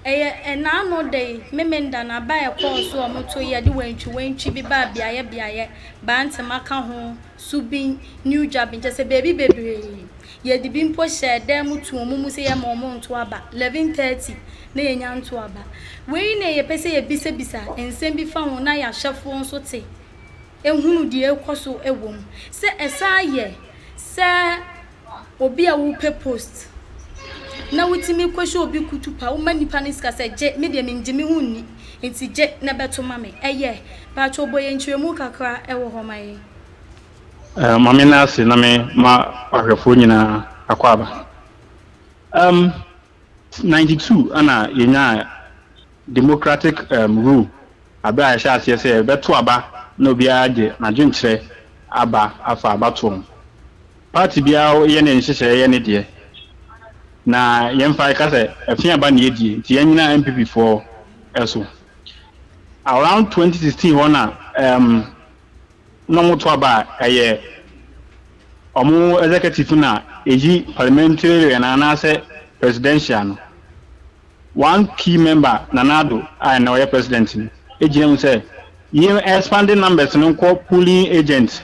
ɛyɛ ɛnaano da yi Memenda na aba a ɛkɔɔ so a wɔto yɛde wantwi wantwi bi baa beaeɛ beaeɛ Bantama ka ho, Subin, New Juaben kyerɛ sɛ beebi bebree. Yɛde bi mpo hyɛɛ dan mu to wɔn mu sɛ yɛma wɔn nto aba 11:30 na yɛnya nto aba. Wei na yɛpɛ sɛ yɛbisabisa nsɛm bi fa ho na yɛahwɛfoɔ nso te ehunu deɛ ɛkɔ so wɔ mu. Sɛ ɛsan yɛ sɛ obi a wopɛ post na wotumi kɔhyɛ obi kutupa woma nipa no sika sɛ gye me deɛ mengye me ho nni nti gye na bɛto ma me ɛyɛ paatwa bɔ yɛn nkyerɛmu kakra ɛwɔ hɔ ma yɛn. Maame no ase na me ma ahwɛfoɔ nyinaa akɔ aba. 92 ana yɛnya democratic rule abere a yɛhyɛ aseɛ sɛ yɛbɛto aba na obiara gye n'adwenkyerɛ aba afa abatoɔ ho. Party biara yɛ ne nhyehyɛeɛ yɛ ne deɛ. Na yɛmfa ka sɛ ɛfe aba na yɛdie nti yɛn nyinaa NPP foɔ ɛso. Around 2016 hɔ na na ɔmo to aba a ɛyɛ ɔmo executive na eyi parliamentary anaasɛ presidential no. One key member, Nana Addo a ɛna ɔyɛ president no, egyina mu sɛ yɛn expanding numbers no nkɔ polling agent.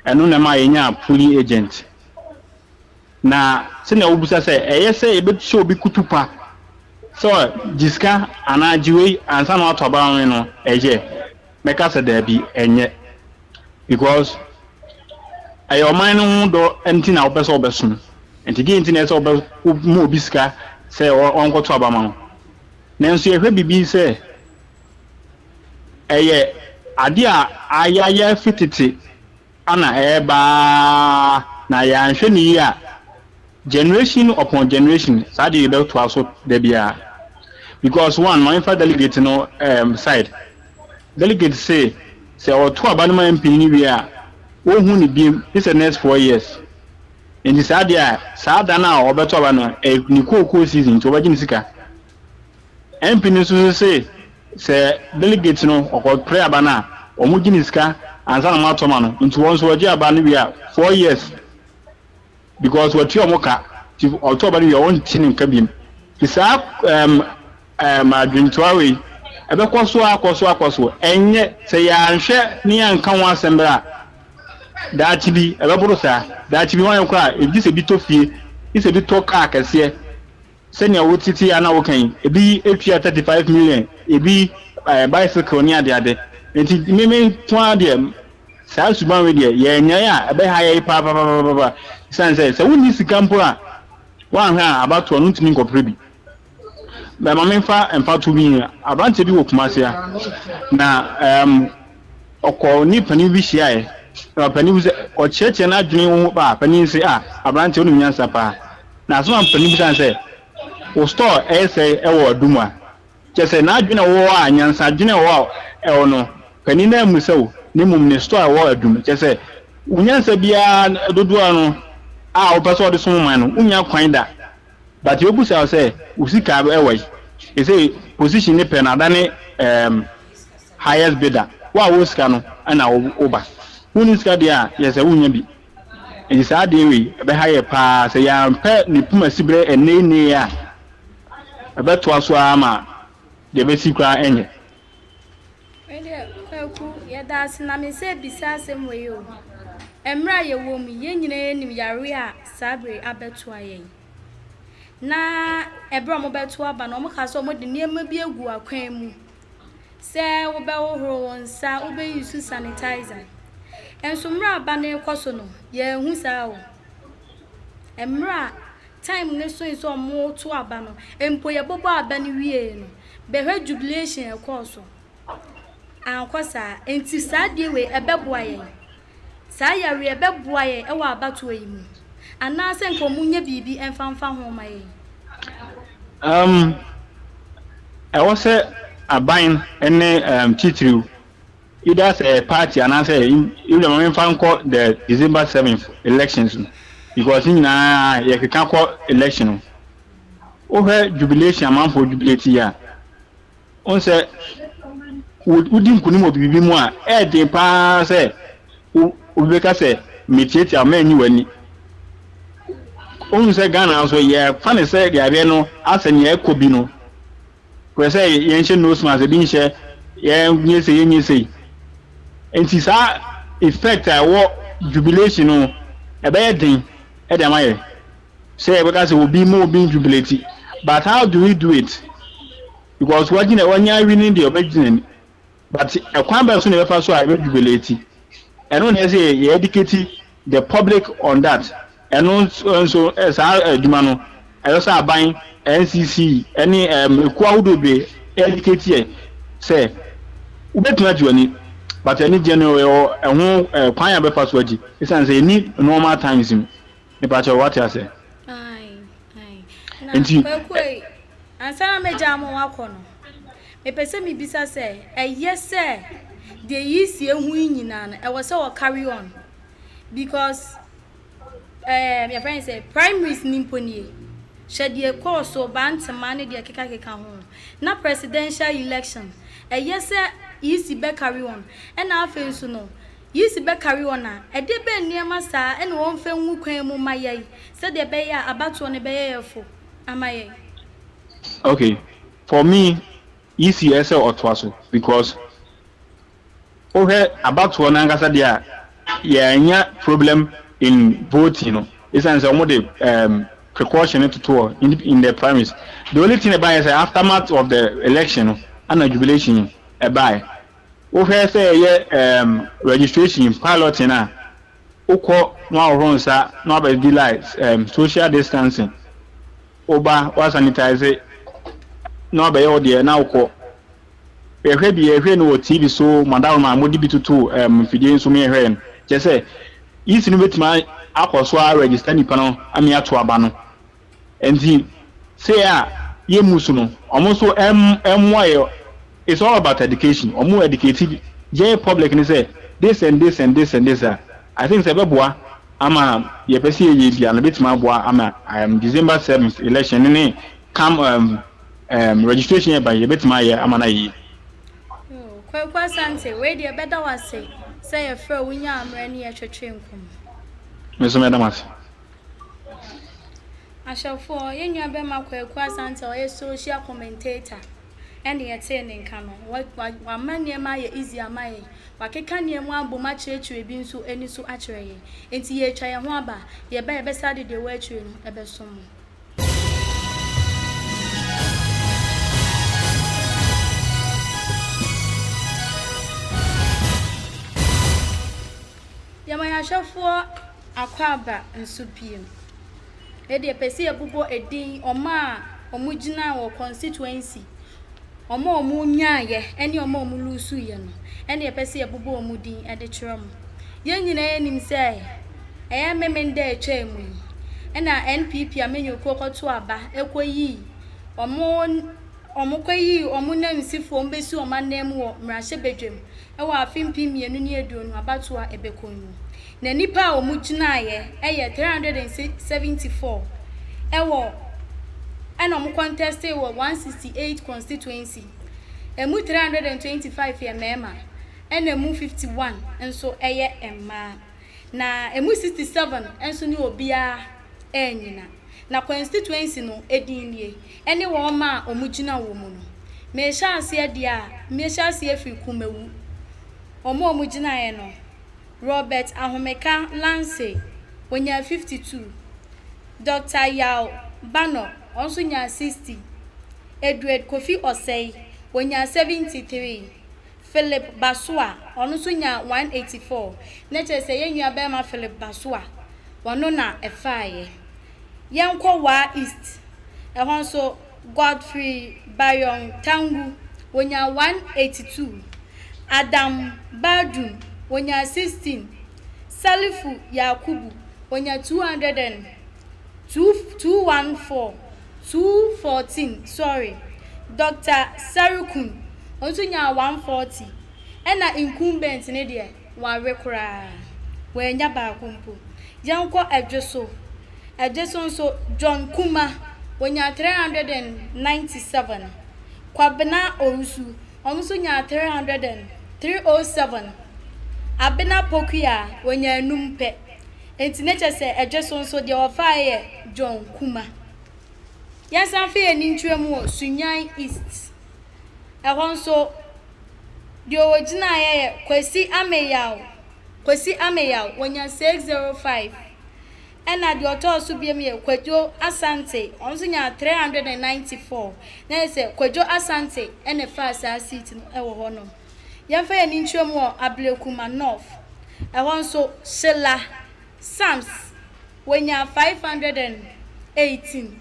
Ɛno na ɛma yɛnya polling agent. Na sɛnea wobisa sɛ ɛyɛ sɛ yɛbɛhyɛ obi kutupa sɛ gye sika anaa gye wei ansa na wato aba no, ɛyɛ mɛka sɛ daabi, ɛnyɛ. Because ɛyɛ ɔman no ho dɔ nti na wopɛ sɛ wobɛsom. Nti deɛ nti na ɛsɛ sɛ wobɛ woma obi sika sɛ ɔnkɔto aba ma wo. Nanso yɛhwɛ biribi sɛ ɛyɛ adeɛ a ayɛ afi tete ana ɛreba ara, na yɛanhwɛ no yie a, generation upon generation, saa deɛ yɛbɛtoa so da biara. Because one, ma memfa delegate no side. Delegate se sɛ ɔto aba no ma MP no wie a, wɔnhu no biem gye sɛ next 4 years. Nti saa deɛ a, saa da no a ɔbɛto aba no, ɛyɛ ne kookoo season, nti ɔbɛgye ne sika. MP no nso se sɛ delegate no ɔkɔpere aba no a, wɔn gye ne sika ansa na wɔn ato ama no. Nti wɔn nso wɔgye aba no wie a, 4 years, because wɔtua wɔn ka, nti ɔto aba no wie a, wɔnte ne nka biem. Nti saa adwentoa wei ɛbɛkɔ so akɔ so akɔ so. Ɛnyɛ sɛ yɛanhwɛ ne yɛanka ho asɛm berɛ a, daakye bi ɛbɛboro saa. Daakye bi wɔn kɔ a, ebi sɛ bi tɔ fie, ebi sɛ bi tɔ kaa kɛseɛ sɛnea wotete a na woka yi, ebi etua 35 million, ebi bicycle ne adeade. Nti mímí nko ara deɛ, saa suban wei deɛ, yɛnyɛ a ɛbɛha yɛ paapaapaapa, sisan sɛ wonni sika mpo a, woanhwɛ a, abatoɔ no ntumi nkɔpere bi. Bɛma memfa mfato bi. Aberanteɛ bi wɔ Kumase a na ɔkɔ ne panin bi hyiaeɛ, na panin bi sɛ ɔkyerɛkyerɛ n'adwene ho ba a, panin sɛ a, aberanteɛ, wonim nyansa paa. Na asɛm a panin bi san sɛ, wo store ɛyɛ sɛ ɛwɔ Adum a, kyerɛ sɛ n'adwene a ɛwɔ a, nyansa adwene a ɛwɔ a ɛwɔ no, panin no amu sɛ wo ne mmom ne store a ɛwɔ Adum. Kyerɛ sɛ wo nyansa biara dodoɔ no a wopɛ sɛ ɔde som man no, wonya kwan da, but yɛbusa wo sɛ wo sika ɛwɔ yi ɛsɛ position ne pɛ no adane highest bidder. Wo a wo sika no ɛna woba, wonni sika deɛ a, yɛ sɛ wonya bi. Nti saa adeɛ wei ɛbɛha yɛ paa sɛ yɛampɛ ne puma siberɛ ɛnɛ nne a ɛbɛtoa so ara ma deɛ ɛbɛsi koraa ɛnyɛ. Ɛdeɛ Kwaku, yɛda ase. Na me sɛ bisa asɛm wei o. Mmerɛ a yɛwɔ mu, yɛn nyinaa nim yare a saa bere abɛtoa yɛn. Na ɛberɛ a wɔbɛto aba no, wɔka sɛ wɔde nneɛma bi agu akwan mu sɛ wobɛhohoro wo nsa, wobɛyi so sanitizer. Nso mmerɛ a aba no rekɔ so no, yɛnhu saa o. Mmerɛ a time no so sɛ wɔto aba no mpo, yɛbobɔ aba no wie no, bɛhwɛ jubilation ɛkɔɔ so, ankɔ saa. Nti saa adeɛ wei ɛbɛboa yɛn, saa yareɛ ɛbɛboa yɛn ɛwɔ abatoɔ yi mu, anaasɛ nka ɔmo nyɛ biribi ɛmfa mfa ho ma yɛn? Ɛwɔ sɛ aban ne titiriw, either sɛ party anaasɛ either, ma memfa nkɔ the December 7th elections no, because ne nyinaa yɛkeka kɔ election no. Wohwɛ jubilation, amanfoɔ jubilate yi a, wohu sɛ wodi nkonim wɔ biribi mu a, ɛɛden paa sɛ obi bɛka sɛ metiatia wo, manyi w'ani. Wohu sɛ Ghana nso yɛfa ne sɛ yareɛ no asɛ nea ɛkɔ bi no kɔɛ sɛ yɛnhyɛ nose mask, ebi nhyɛ, yɛnyɛ sei, yɛnyɛ sei. Nti saa effect a ɛwɔ jubilation no, ɛbɛyɛ den ɛde ama yɛ sɛ yɛbɛka sɛ obi ma obi jubilate. But how do we do it? Because wagyina, wanya awi ne deɛ ɔbɛgyina ni, but ɛkwan bɛn so na yɛbɛfa so a yɛbɛ jubilate? Ɛno na ɛsɛ yɛ educate the public on that. Ɛno nso saa adwuma no, ɛyɛ sɛ aban, NCC ɛne ekuo ahodoɔ bebree educate yɛ sɛ wobɛtumi agye w'ani, but ɛne gye no ɛwɔ ɛho kwan a bɛfa so agye, ɛsiane sɛ ɛni normal times mu. Nipa kyerɛ, wate ase? Ae. Na Kwaku ei, ansa na mɛgya mo wakɔ no, mepɛ sɛ mebisa sɛ ɛyɛ sɛ deɛ yi si ehu yi nyinaa no, ɛwɔ sɛ wɔ carry on, because yɛfrɛ no sɛ primaries ni mpo nie, hwɛ deɛ kɔɔ so Bantama ne deɛ kekakeka ho, na presidential election, ɛyɛ sɛ EC bɛ carry on? Ɛna afei nso no, EC bɛ carry on a, ɛde bɛ nneɛma saa ɛna wɔmfa ngu kwan mu ma yɛn sɛdeɛ ɛbɛyɛ a abatoɔ no bɛyɛ yɛ fo ama yɛn? Okay, for me, EC ɛsɛ ɔtoa so, because wohwɛ abatoɔ no ankasa deɛ a, yɛanya problem in voting no, ɛsiane sɛ wɔn de precaution no toto hɔ in the primaries. The only thing ɛbaayɛ sɛ aftermath of the election no ana jubilation ɛbaayɛ. Wohwɛ sɛ yɛyɛ registration piloting a, wokɔ na woahohoro nsa na woabɛdi line, social distancing, woba woasanitize na woabɛyɛ wo deɛ na wokɔ. Yɛhwɛ bi, yɛhwɛ no wɔ TV so, madawoma a mode bi totoo mfidie nso mu yɛhwɛɛ no. Kyerɛ sɛ EC no bɛtumi akɔ so a register nipa no ama ato aba no. Nti sei a yɛmmu so no, ɔmo nso ɛmmoa yɛ. It's all about education. Ɔmo educate yɛ public ne sɛ this and this and this and this a, I think sɛ ɛbɛboa ama yɛpɛ sɛ yɛyɛ bia no, bɛtumi aboa ama December 7th election ne come registration yɛ ba, yɛbɛtumi ayɛ ama no ayɛ yie. Kwaku Asante, wei deɛ ɛbɛda wo ase sɛ yɛfrɛ wo nya mmerɛ ne yɛtwetwe nkɔmmɔ. Me nso mɛda mo ase. Ahyɛfoɔ, yɛn nua bɛma Kwaku Asante a ɔyɛ social commentator ɛne yɛtee ne nka no. Wama nneɛma ayɛ easy ama yɛn. Wakeka nneɛma abom akyerɛkyerɛ bi nso ani so akyerɛ yɛn. Nti yɛatwa yɛn ho aba, yɛba yɛbɛsa de deɛ ɛwɔ akyire no ɛbɛsom mo. Yɛma yɛahwɛfoɔ akɔ aba nso biem. Yɛde yɛpɛ sɛ yɛbobɔ edin ɔmo a ɔmo gyina wɔ constituency, ɔmo a ɔmo nyaayɛ ɛne ɔmo a ɔmo lusuiɛ no, ɛne yɛpɛ sɛ yɛbobɔ ɔmo din ɛde kyerɛ mo. Yɛn nyinaa yɛnim sɛ ɛyɛ Memenda atwa mu yi ɛna NPP amanyɔkuo kɔto aba ɛkɔyii ɔmo kɔyii ɔmo nansifoɔ ɔmo bɛsi ɔmo anan mu wɔ mmarahyɛbadwam ɛwɔ afe 2020 abatoɔ a ɛbɛkɔ mu. Na nnipa a wɔn gyinaeɛ ɛyɛ 374 ɛwɔ ɛna wɔn conteste wɔ 168 constituency. Emu 325 yɛ mmarima, ɛna emu 51 nso ɛyɛ mmaa, na emu 67 nso ne obiara ɛnyina. Na constituency no edin nie ɛne wɔn a wɔn gyina wɔ mu no. Mehyɛ aseɛ deɛ a, mehyɛ aseɛ firi Kumawu. Wɔn a wɔn gyinaeɛ no, Robert Ahomeka Lance, wonya 52. Dr Yaw Bano, ɔno nso nya 60. Edward Kofi Osei, wonya 73. Philip Basoa, ɔno nso nya 184. Na kyerɛ sɛ yɛn nua bɛrima Philip Basoa, ɔno na ɛfaeɛ. Yɛnkɔ Wa East. Ɛhɔ nso Godfrey Bayon Tangu, wonya 182. Adam Badum, wonya 16. Salifu Yakubu, wonya 200 and 2 214 214, sorry. Dr Sarukun, ɔno nso nya 140. Ɛna incumbent ne deɛ, wawe koraa, wɔanya baako mpo. Yɛnkɔ Ɛdwe so. Ɛdwe so nso John Kuma, wonya 397. Kwabena Owusu, ɔno nso nya 300 and 307. Abena Pokuya, wonya enum pɛ. Nti ne kyɛ sɛ Ɛdwe so nso deɛ wɔfaa yɛ John Kuma. Yɛnsan fa yɛn ani nkyerɛ mu wɔ Sunyani East. Ɛhɔ nso deɛ ɔgyinaeɛ yɛ Kwasi Ameyaw. Kwasi Ameyaw, wonya 605. Ɛna deɛ ɔtɔɔ so biom yɛ Kwadwo Asante, ɔno nso nya 394. Na yɛ sɛ Kwadwo Asante ɛna faa saa seat no ɛwɔ hɔnom. Yɛmfa yɛn ani nkyerɛ mu wɔ Ablekuma North. Ɛhɔ nso Sheila Sams, wonya 518.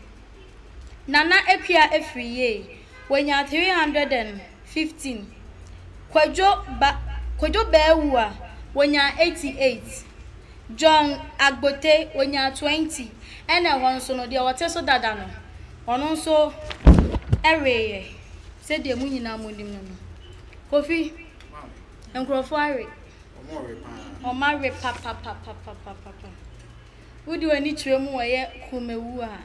Nana Akua Afriyie, wonya 315. Kwadwo Ba Kwadwo Baawua, wonya 88. John Agbote, wonya 20. Ɛna ɛhɔ nso no deɛ ɔte so dada no, ɔno nso ɛweeɛ sɛdeɛ mu nyinaa mo nim no. Kofi, nkurɔfoɔ awe. Ɔmo awe papapapapapapa. Wode w'ani kyerɛ mu wɔyɛ Kumawu a,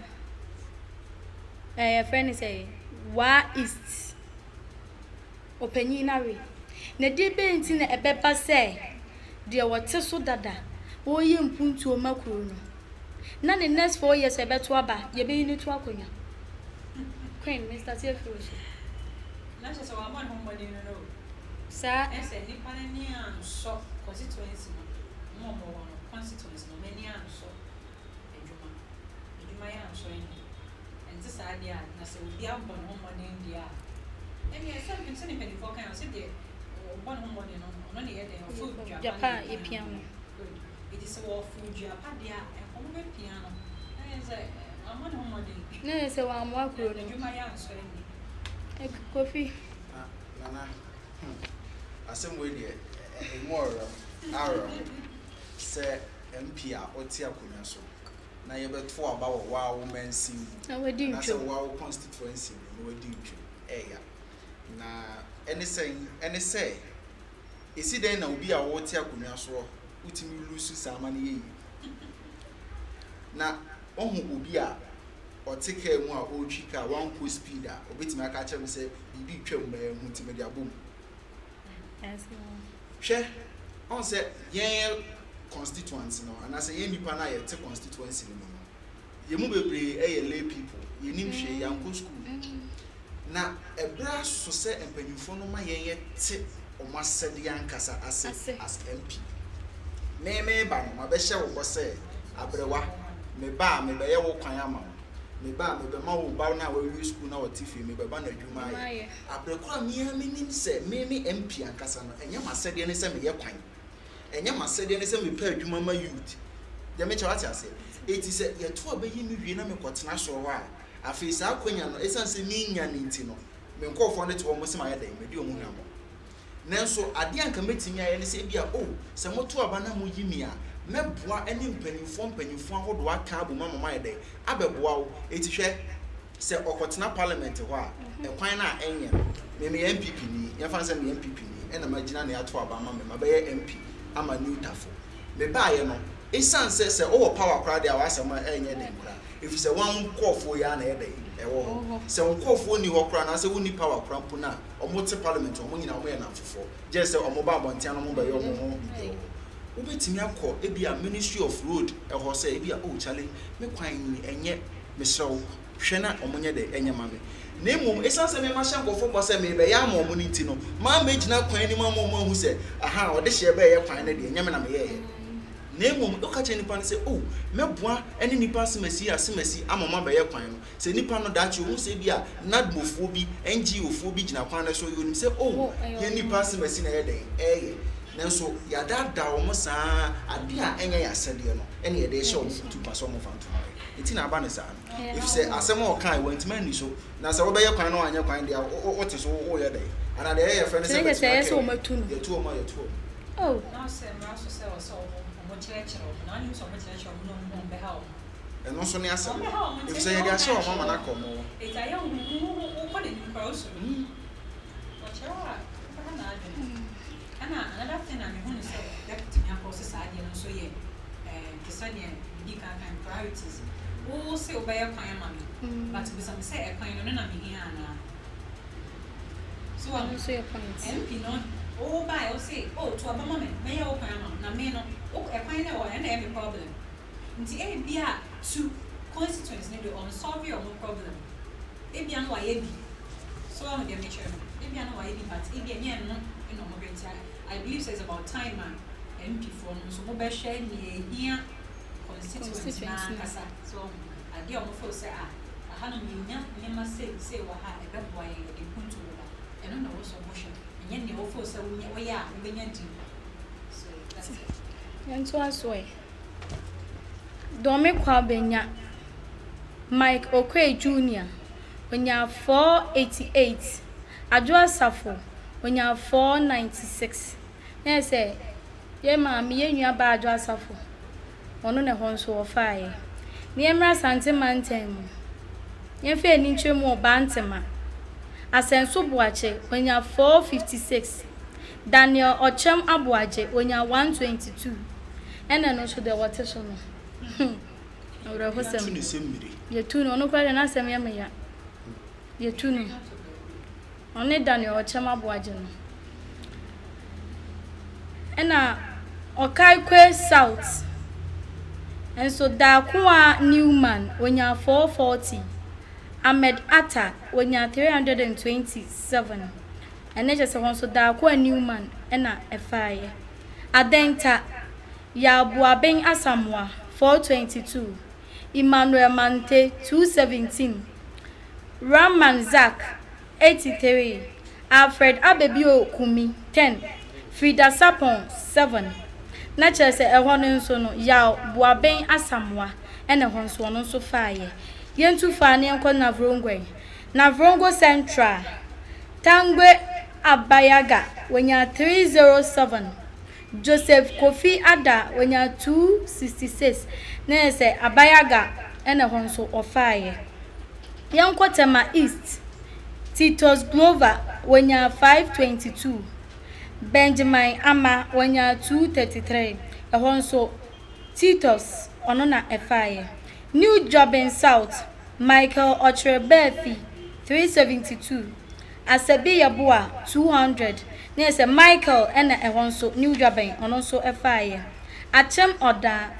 ɛyɛ yɛfrɛ no sɛ Wa East. Ɔpanyin no awe. Na deɛ bɛn nti na ɛbɛba sɛ deɛ wɔte so dada wɔreyɛ mpuntuo ma kuro no, na ne next 4 years ɛbɛto aba, yɛbɛyi no to akonnwa? Queen, Mr. Tiefiri so. Na kyerɛ sɛ wama ne ho mmɔden no. Saa. Ɛsɛ nipa no ani ansɔ constituency no mo a ɔmo wɔ no constituency no, ɔmo ani ansɔ adwuma yɛ ansɔ ani. Ɛnte saa deɛ a, na sɛ obi abɔ ne ho mmɔden deɛ a, ɛnneɛ sɛ sɛ ne mpanimfoɔ kan a, sɛ deɛ ɔbɔ ne ho mmɔden no, ɔno na ɛyɛ dɛn, ɔforo dua Dua pa pa na a yɛpia yɛpia no. no. Good. Enti sɛ wɔforo dua pa deɛ a, ɛnka wɔbɛpia no. Na ɛyɛ sɛ wammɔ ne ho mmɔden. Na ɛyɛ sɛ wammoa kuro no. N'adwuma yɛ ansɔ ani. Kofi. Na, Nana, hmm, asɛm wei deɛ, ɛmu ɔwerɛho, awerɛho. Sɛ MP a ɔte akonnwa so na yɛbɛto aba wɔ wo ara wo mansin mu Na wadi anaasɛ ntwam. wo ara wo constituency mu na wadi ntwam, ɛɛya. Na ɛne sɛn? Ɛne sɛ, ɛsi dɛn na obi a ɔte akonnwa soɔ wotumi lusu saa ma no yɛ yie? Na woahu obi a ɔte kaa mu a ɔretwi kaa, wankɔ speed a, ɔbɛtumi aka akyerɛ me sɛ biribi retwam manhu nti mede abɔ mu. Hwɛ, ɔhu sɛ yɛn constituents no anaasɛ yɛn nnipa no a yɛte constituency no mu no, yɛn mu bebree yɛ lay people, yɛnnim hwee, yɛankɔ school. Na ɛberɛ aso sɛ mpanyinfoɔ no ma yɛn yɛte wɔn asɛdeɛ ankasa ase as MP. Me meba no, mabɛhyɛ wo bɔ sɛ, aberewa, meba a mebɛyɛ wo kwan ama wo. Meba a mebɛma wo ba no a wawie school na ɔte fie, mebɛba no adwuma ayɛ. Aberɛ korɔ a me ara menim sɛ me me MP ankasa no, ɛnyɛ m'asɛdeɛ ne sɛ meyɛ kwan. Ɛnyɛ m'asɛdeɛ ne sɛ mepɛ adwuma ma youth. Deɛ mekyɛ wate aseɛ? Enti sɛ yɛto aba yi me wie na mekɔtena soro hɔ a, afei saa akwanya no, ɛsiane sɛ mennya no nti no, me nkurɔfoɔ no te hɔ, wɔn se mayɛ dɛn? Madi wɔn hwammɔ. Nanso adeɛ a anka mɛtumi ayɛ ne sɛ ebia, oh, sɛ moto aba na moyi me a, mɛboa ne mpanimfoɔ mpanimfoɔ ahodoɔ aka abom ama moayɛ dɛn? Abɛboa wo. Enti hwɛ, sɛ ɔkɔtena parliament hɔ a, ɛkwan no a ɛnyɛ no, me meyɛ NPP ni, yɛmfa no sɛ meyɛ NPP ni, ɛna magyina na yɛato aba ama me, mabɛyɛ MP ama New Tafo. Mebaeɛ no, ɛsiane sɛ sɛ wowɔ power koraa deɛ a w'asɛm ɛnyɛ den koraa, ɛfiri sɛ wo ara wo nkurɔfoɔ yi ara na ɛyɛ dɛn? Ɛwɔ hɔ. Sɛ wo nkurɔfoɔ nni hɔ koraa anaasɛ wonni power koraa mpo no a, wɔte parliament hɔ, wɔn nyinaa wɔyɛ nnamfofoɔ, gyɛ sɛ wɔba abɔnten a na wɔbɛyɛ wɔn ho biribi wɔ hɔ. Wobɛtumi akɔ ebia Ministry of Road hɔ sɛ ebia oh Charlie, me kwan yi ɛnyɛ, mesrɛ wo, hwɛ na wɔnyɛ dɛ nyɛ ma me. Na mmom, esiane sɛ me mahyɛ nkurɔfoɔ bɔ sɛ merebɛyɛ ama wɔn no nti no, mammɛgyina kwan no mu ama wɔn ahu sɛ, aha, ɔdehyeɛ bɛɛyɛ kwan no deɛ, ɛnyɛ me na meyɛeɛ. Na mmom, woka kyerɛ nnipa no sɛ, O, mɛboa ne nnipa asemasi asemasi ama wɔabɛyɛ kwan no. Sɛ nnipa no, daakye wɔhu sɛ ebia NADMOfoɔ bi, NGOfoɔ bi gyina kwan no so, wɔnim sɛ, O, yɛn nnipa asemasi na ɛyɛ dɛn? Ɛreyɛ. Nanso, yɛadaadaa wɔn saa ara, adeɛ a ɛnyɛ yɛn asɛdeɛ no, ɛna yɛde rehyɛ wɔn kutupa sɛ wɔmfa nto hɔ. Enti na aba no saa no. Efisɛ asɛm a ɔkae, wantumi anni so. Na sɛ wobɛyɛ kwan na woanyɛ kwan deɛ a, wote so woreyɛ dɛn? Anaa deɛ ɛyɛ fɛ ne sɛ Kyerɛ sɛ bɛtumi ɛyɛ sɛ aka wɔatu no. Yɛtu wɔn a, yɛtu wɔn. Oh. Na sɛ mmara so sɛ ɔsɛ wɔn kyerɛkyerɛ wɔn, na wonim sɛ wɔn kyerɛkyerɛ wɔn na wɔn hu wɔn bɛha wɔn. Ɛno nso ne asɛm no. Wɔn bɛha wɔn nti Efisɛ ɛnna yɛde wɔn ahyɛ ka wɔn ama no nkyerɛ aka wɔn. wɔn hɔ. Eti ayɛ wo hu, wo hu, wokɔ n'anim koraa wosuro. Wɔkyerɛ wo a, wobɛha n'adwene. Ɛna another thing a mehu no sɛ bɛtumi akɔ so saa adeɛ no nso yɛ eh, te sɛ deɛ medi kan kan priorities. Wo se wobɛyɛ kwan ama me, but bisa me sɛ ɛkwan no, ɛno na mehia anaa? So Ɛno wahu? nso yɛ point. MP no, wo baeɛ wo se, oh to aba ma me, mɛyɛ wo kwan ama wo, na me no, wo ɛkwan no a ɛwɔ hɔ no, ɛno na ɛyɛ me problem. Nti ebia to constituents no deɛ ɔnsolve wɔn problem. Ebia na wayɛ bi. So wahu deɛ mekyerɛ no? Ebia na wayɛ bi but ebia ɛnyɛ ɛno na wɔhwɛ nti I believe sɛ it's about time a MP foɔ no nso mobɛhwɛ nea ehia constituents no ankasa. So wahu? Adeɛ a wɔn feel sɛ ah ahanom yɛnya nneɛma sei sei wɔ ha a ɛbɛboa yɛn, ɛde mpuntuo bɛba. Ɛno na ɛwɔ sɛ wɔhwɛ. Ɛnyɛ nea wo feel sɛ wonya woyɛ a wobɛnya din. So that's it. Yɛntoa so ɛ. Dome Kwabenya, Mike Oquaye Junior, onyaa 488, Adwo Asafo, onyaa 496. Na yɛ sɛ yɛ maame, yɛ nua baa Adwo Asafo, ɔno na ɛhɔ nso wɔfaeɛ. Na yɛmmra Asante mantam mu. Yɛmfa yɛn ani nkyerɛ mu wɔ Bantema. Asɛnso Boakye, onya 456. Daniel Ɔkyɛm Aboagye, onya 122. Ɛna ɛno nso deɛ wɔte so no, hmm, awerɛhosɛm. Yɛtu no sɛ mmire. Yɛtu no, ɔno koraa deɛ n'asɛm yɛ me ya. Yɛtu no. Ɔne Daniel Ɔkyɛm Aboagye no. Ɛna Okaikwe South nso Darkoa Newman ɔnyaa 440, Ahmed Atta ɔnyaa 327. Ɛno kyerɛ sɛ hɔ nso Darkoa Newman na ɛfaeɛ. Adenta, Yaw Buaben Asamoah 422, Emmanuel Mante 217, Rahman Zak 83, Alfred Abebio Kumi, 10, Frida Sarpong, 7. Na kyerɛ sɛ ɛhɔ no nso no, Yaw Boaben Asamoah ɛna ɛhɔ nso ɔno nso faeɛ. Yɛntu faa na yɛnkɔ Navrongo. Navrongo Central, Tangbe Abayaga, wɔnya 307. Joseph Kofi Ada, wɔnya 266. Na yɛ sɛ Abayaga ɛna ɛhɔ nso ɔfaeɛ. Yɛnkɔ Tema East, Titus Glover, wɔnya 522. Benjamin Ama, wɔnya 233. Ɛhɔ nso Titus ɔno na ɛfaeɛ. New Juaben South, Michael Ɔkyerɛbaafi, 372. Asabi Yeboah, 200. Na yɛ sɛ Michael ɛna ɛhɔ nso New Juaben ɔno nso ɛfaeɛ. Akyem Ɔdaa,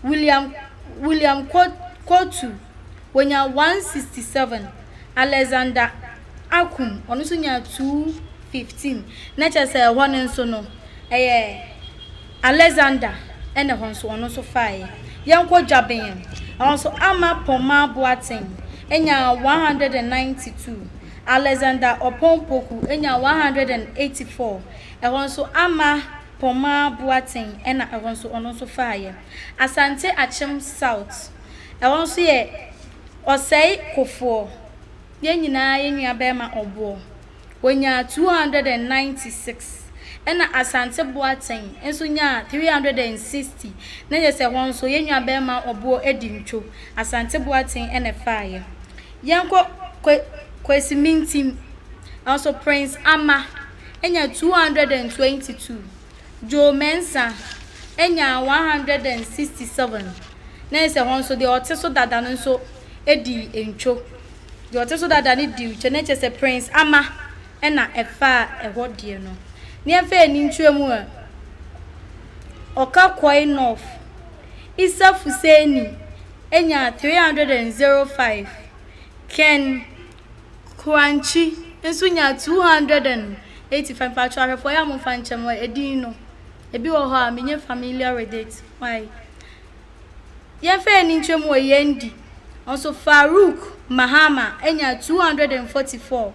William Kotu, wɔnya 167. Alexander Akum, ɔno nso nya 215. Na kyerɛ sɛ ɛhɔ no nso no, ɛyɛ Alexander ɛna ɛhɔ nso ɔno nso faeɛ. Yɛnkɔ Dwaben. Ɛhɔ nso Ama Pɔma Boateng enya 192. Alexander Ɔpɔnpoku enya 184. Ɛhɔ nso Ama Pɔma Boateng ɛna ɛhɔ nso ɔno nso faeɛ. Asante Akyem South, ɛhɔ nso yɛ Ɔsɛe Kofoɔ. Yɛn nyinaa yɛn nua bɛrima Ɔboɔ. Wɔnya 296. Ɛna Asante Boateng nso nyaa 360. Na yɛ sɛ hɔ nso yɛn nua bɛrima Ɔboɔ adi ntwo. Asante Boateng ɛna ɛfaeɛ. Yɛnkɔ Kwesimintim. Ɛhɔ nso Prince Ama enya 222. Joe Mensah enya 167. Na yɛ sɛ hɔ nso deɛ ɔte so dada no nso edi ntwo. Deɛ ɔte so dada no di ntwo na kyerɛ sɛ Prince Ama ɛna ɛfaa ɛhɔ deɛ no. Ne yɛmfa ani ntwerɛ mu a, Ɔkakɔe North, Isa Fuseni enya 305. Ken Kurankyi nso nya 285. Mpatwa ahwɛfoɔ yɛ a momfa nkyɛm wɔ edin no. Ebi wɔ hɔ a menyɛ familiar with it. Why? Yɛmfa ani ntwerɛ mu wɔ Yendi. Nso Farouk Mahama enya 244.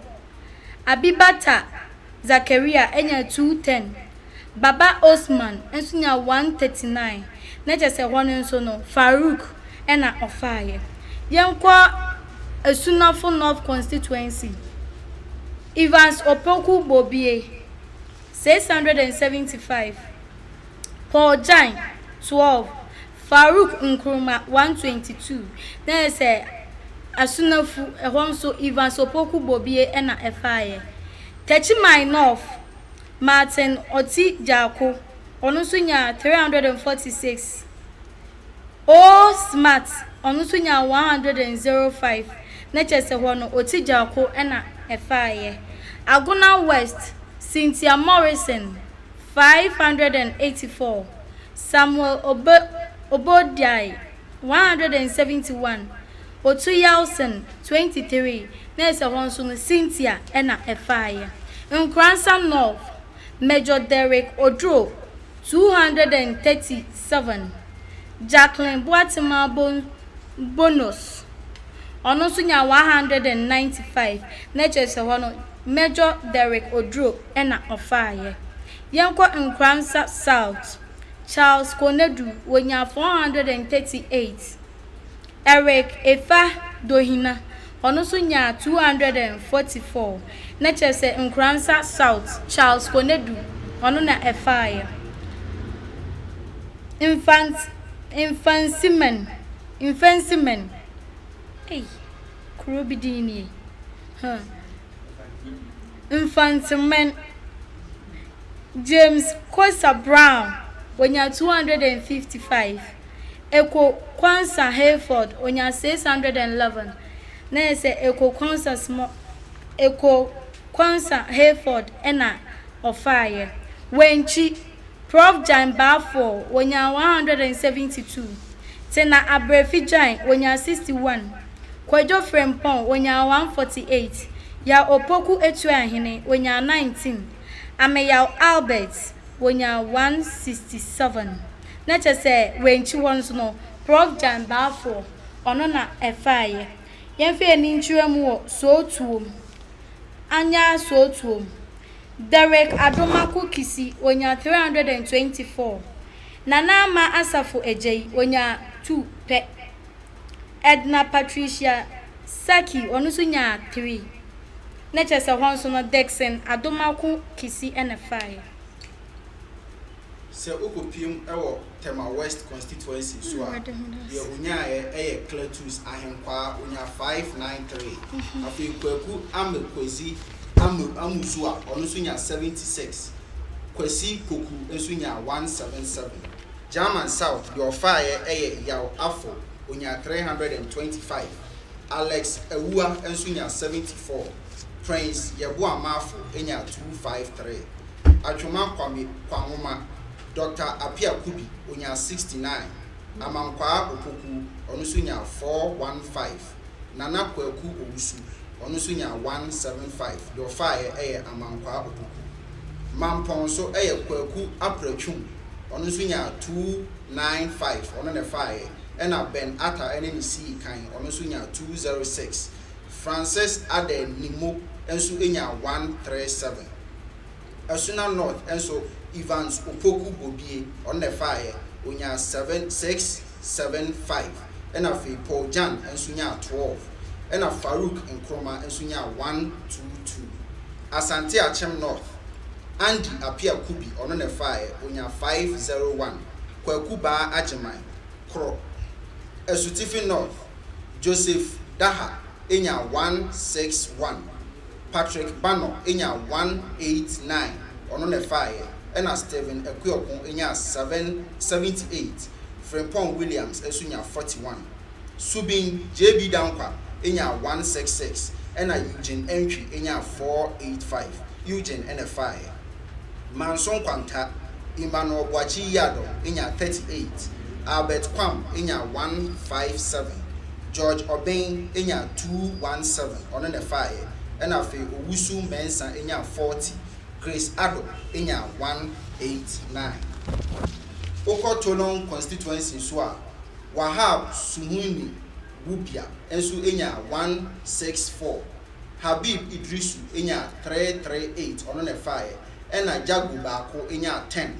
Abibata Zakaria enya 210. Baba Osman nso nya 139. Na kyerɛ sɛ hɔ no nso no Farouk ɛna ɔfaeɛ. Yɛnkɔ Asunafo North Constituency. Evans Opoku Bobie, 675. Paul Jan, 12. Farouk Nkrumah, 122. Na yɛ sɛ Asunafo ɛhɔ nso Evans Opoku Bobie ɛna ɛfaeɛ. Techiman North, Martin Oti Gyako, ɔno nso nya 346. O Smart, ɔno nso nya 105. Na kyerɛ sɛ hɔ no Oti Gyako ɛna ɛfaeɛ. Agona West, Cynthia Morrison, 584. Samuel Obodiai, 171. Otu Yelson, 23. Na ɛsɛ hɔ nso no Cynthia ɛna ɛfaeɛ. Nkoransa North, Major Derek Oduro, 237. Jacqueline Boatemaa Bonus, ɔno nso nya 195. Na kyerɛ sɛ hɔ no Major Derek Oduro ɛna ɔfaeɛ. Yɛnkɔ Nkoransa South, Charles Konedu, wonya 438. Eric Efa Dohina, ɔno nso nya 244. Na kyerɛ sɛ Nkoransa South, Charles Konedu, ɔno na ɛfaeɛ. Infant Mfantsiman, ei, kuro bi din nie. Mfantsiman, James Kosa Brown, wonya 255. Eko Kwansa Hayford, onya 611. Na yɛ sɛ Eko Kwansa Hayford ɛna ɔfaeɛ. Wenchi, Prof Jan Balfour, wonya 172. Tena Abrefi Jan, wonya 61. Kwadwo Frempong, wonya 148. Yaw Opoku Etuahene, wonya 19. Ameyaw Albert, wonya 167. Na kyerɛ sɛ Wenchi hɔ nso no Prof Jan Balfour, ɔno na ɛfaeɛ. Yɛmfa ani nkyerɛ mu wɔ Sootuom. Anya Sootuom. Derek Adomako Kissi, ɔnyaa 324. Nana Ama Asafo Agyei, ɔnyaa 2 pɛ. Edna Patricia Sackey, ɔno nso nyaa 3. Na kyerɛ sɛ hɔ nso no, Dickson Adomako Kissi na ɛfaeɛ. Sɛ wokɔpiem wɔ Tema West Constituency nso a, deɛ ɔnyaaeɛ yɛ Cletus Ahenkwaa, ɔnyaa 593. Afei Kwaku Ame Kwesi Amu Amuzu a ɔno nso nyaa 76. Kwasi Poku nso nyaa 177. German South, deɛ ɔfaeɛ yɛ Yaw Afo, ɔnyaa 325. Alex Awuah nso nyaa 74. Prince Yeboah Marfo nyaa 253. Atwoma Kwame Kwanwoma, Doctor Appiah Kubi, ɔnyaa 69. Amankwaa Opoku, ɔno nso nyaa 415. Nana Kwaku Owusu, ɔno nso nyaa 175. Deɛ ɔfaeɛ yɛ Amankwaa Opoku. Mampɔn nso yɛ Kwaku Apratwum, ɔno nso nyaa 295, ɔno na ɛfaeɛ. Ɛna Ben Atta ne ne sii kan, ɔno nso nyaa 206. Francis Adeh Nimo nso nyaa 137. Asuna North nso, Evans Opoku Bobie, ɔno na ɛfaeɛ, ɔnyaa 7, 6, 7, 5. Ɛna afei Paul Jan nso nyaa 12. Ɛna Farouk Nkrumah nso nyaa 1, 2, 2. Asante Akyem North, Andy Appiah Kubi, ɔno na ɛfaeɛ, ɔnyaa 501. Kwaku Baa Agyeman, korɔ. Asutifi North, Joseph Daha nyaa 161. Patrick Banor nyaa 189, ɔno na ɛfaeɛ. Ɛna Stephen Akuoko nyaa 7, 78. Frimpong Williams nso nyaa 41. Subin JB Danquah nyaa 166. Ɛna Eugene Antwi nyaa 485. Eugene na ɛfaeɛ. Manso Nkwanta, Emmanuel Boakye Yiadom nyaa 38. Albert Kwam nyaa 157. George Obeng nyaa 217, ɔno na ɛfaeɛ. Ɛna afei Owusu Mensah nyaa 40. Grace Addo nyaa 189. Wokɔ Tolon constituency nso a, Wahab Suhuni Wubia nso nyaa 164. Habib Idrisu nyaa 338, ɔno na ɛfaeɛ. Ɛna Jago baako nyaa 10.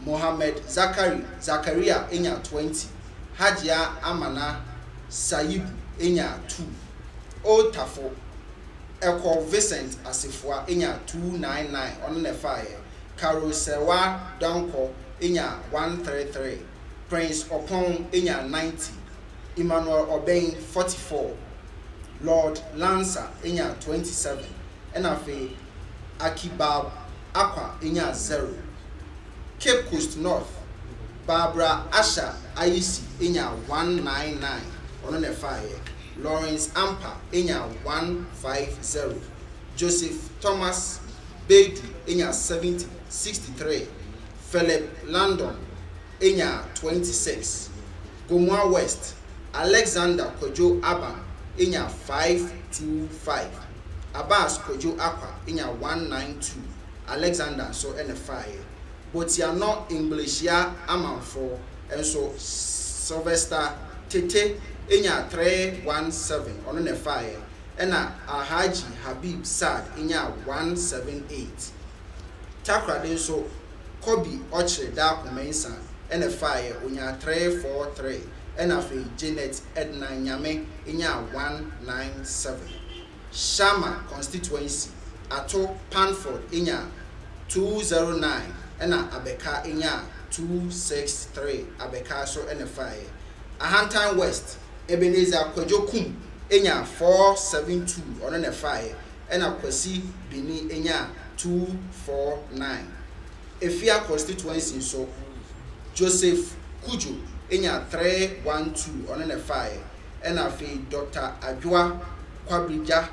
Mohammed Zakari Zakaria nyaa 20. Hajia Amana Sayibu nyaa 2. Old Tafo, Ɛkɔ Vincent Asefua nyaa 299, ɔno na ɛfaeɛ. Carol Serwaa Donkor nyaa 133. Prince Opong nyaa 90. Emmanuel Obeng 44. Lord Lansa nyaa 27. Ɛna afei Akibab Akwa nyaa 0. Cape Coast North, Barbara Asha Ayisi nyaa 199, ɔno na ɛfaeɛ. Lawrence Ampa nyaa 150. Joseph Thomas Bedu nyaa 70, 63. Philip Landon nyaa 26. Gomoa West, Alexander Kwadwo Aban nyaa 525. Abbas Kwadwo Akwa nyaa 192. Alexander nso na ɛfaeɛ. Botianor Ngleshie Amanfoɔ nso, Sylvester Tete nyaa 317, ɔno na ɛfaeɛ. Ɛna Alhaji Habib Saad nyaa 178. Takoradi nso, Kobi Ɔkyere Darko Mensah na ɛfaeɛ, ɔnyaa 343. Ɛna afei Janet Edna Nyame nyaa 197. Shama constituency, Ato Panford nyaa 209 ɛna Abɛka nyaa 263. Abɛka nso na ɛfaeɛ. Ahantan West, Ebenezer Kwadwo Kum nyaa 472, ɔno na ɛfaeɛ. Ɛna Kwasi Bini nyaa 249. Efia constituency nso, Joseph Kudjo nyaa 312, ɔno na ɛfaeɛ. Ɛna afei Dr. Adwoa Kwabrigya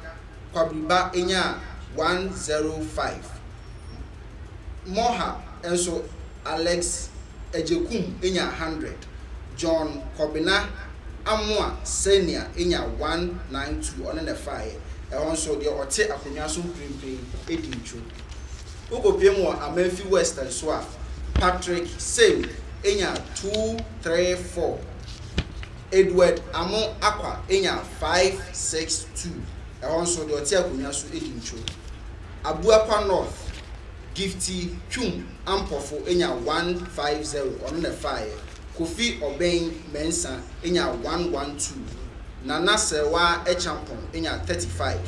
Kwabriba nyaa 105. Moha nso, Alex Agyekum nyaa 100. John Kɔbena Amoa Senior nyaa 192, ɔno na ɛfaeɛ. Ɛhɔ nso deɛ ɔte akonnwa so mprempren di ntwo. Wokɔpie mu wɔ Amenfi West nso a, Patrick Sem nyaa 234. Edward Amo Akwa nyaa 562. Ɛhɔ nso deɛ ɔte akonnwa so di ntwo. Abuakwa North, Gifty Twum Ampofo nya 150, ɔno na ɛfaeɛ. Kofi Obeng Mensah nya 112. Nana Serwaa Acheampong nya 35.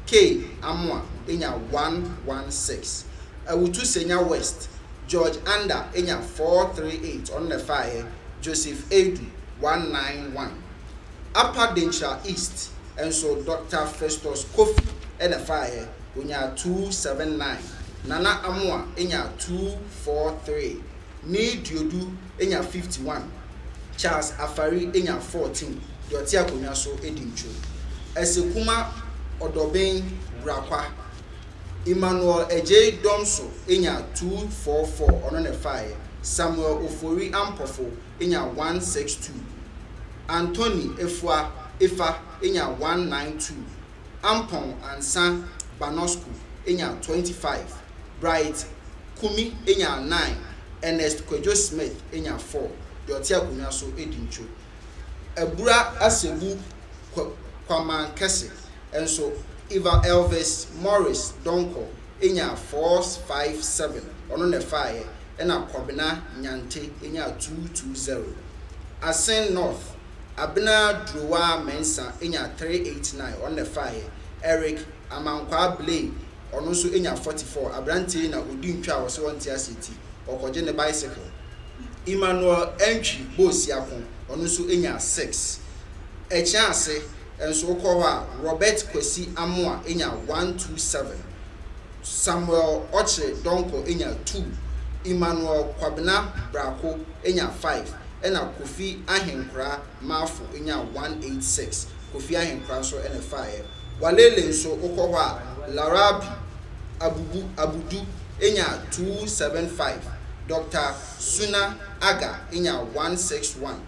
Kay Amoah nya 116. Awutu Senya West, George Andah nya 438, ɔno na ɛfaeɛ. Joseph Aidoo 191. Upper Denkyira East nso, Doctor Festus Kofi na ɛfaeɛ, ɔnyaa 279. Nana Amoah nyaa 243. Nii Duodu nyaa 51. Charles Afari nyaa 14, deɛ ɔte akonnwa so di ntwo. Asekuma Ɔdɔben Brakwa, Emmanuel Adjei Domso nyaa 244, ɔno na ɛfaeɛ. Samuel Ofori Ampofo nyaa 162. Anthony Efua Efa nyaa 192. Ampong Ansah Banosku nyaa 25. Bright Kumi nyaa 9. Ernest Kwadwo Smith nyaa 4. Deɛ ɔte akonnwa so di ntwo. Abura Asebu Kwa Kwamankɛse nso, Eva Elvis Morris Donkor nyaa 457, ɔno na ɛfaeɛ, ɛna Kwabena Nyante nyaa 220. Asen North, Abena Durowaa Mensah nyaa 389, ɔno na ɛfaeɛ. Eric Amankwaa Blay, ɔno nso nyaa 44, aberanteɛ yi na ɔdi ntwa a ɔse ɔnte aseɛ nti, ɔkɔgye ne bicycle. Emmanuel Antwi Boasiako, ɔno nso nyaa 6. Ɛkyease nso wokɔ hɔ a, Robert Kwasi Amoah nyaa 127. Samuel Ɔkyere Donkor nyaa 2. Emmanuel Kwabena Brako nyaa 5. Ɛna Kofi Ahenkora Marfo nyaa 186. Kofi Ahenkora nso na ɛfaeɛ. Walele nso wokɔ hɔ a, Larabi Abubu Abudu nyaa 275. Doctor Suna Aga nyaa 161.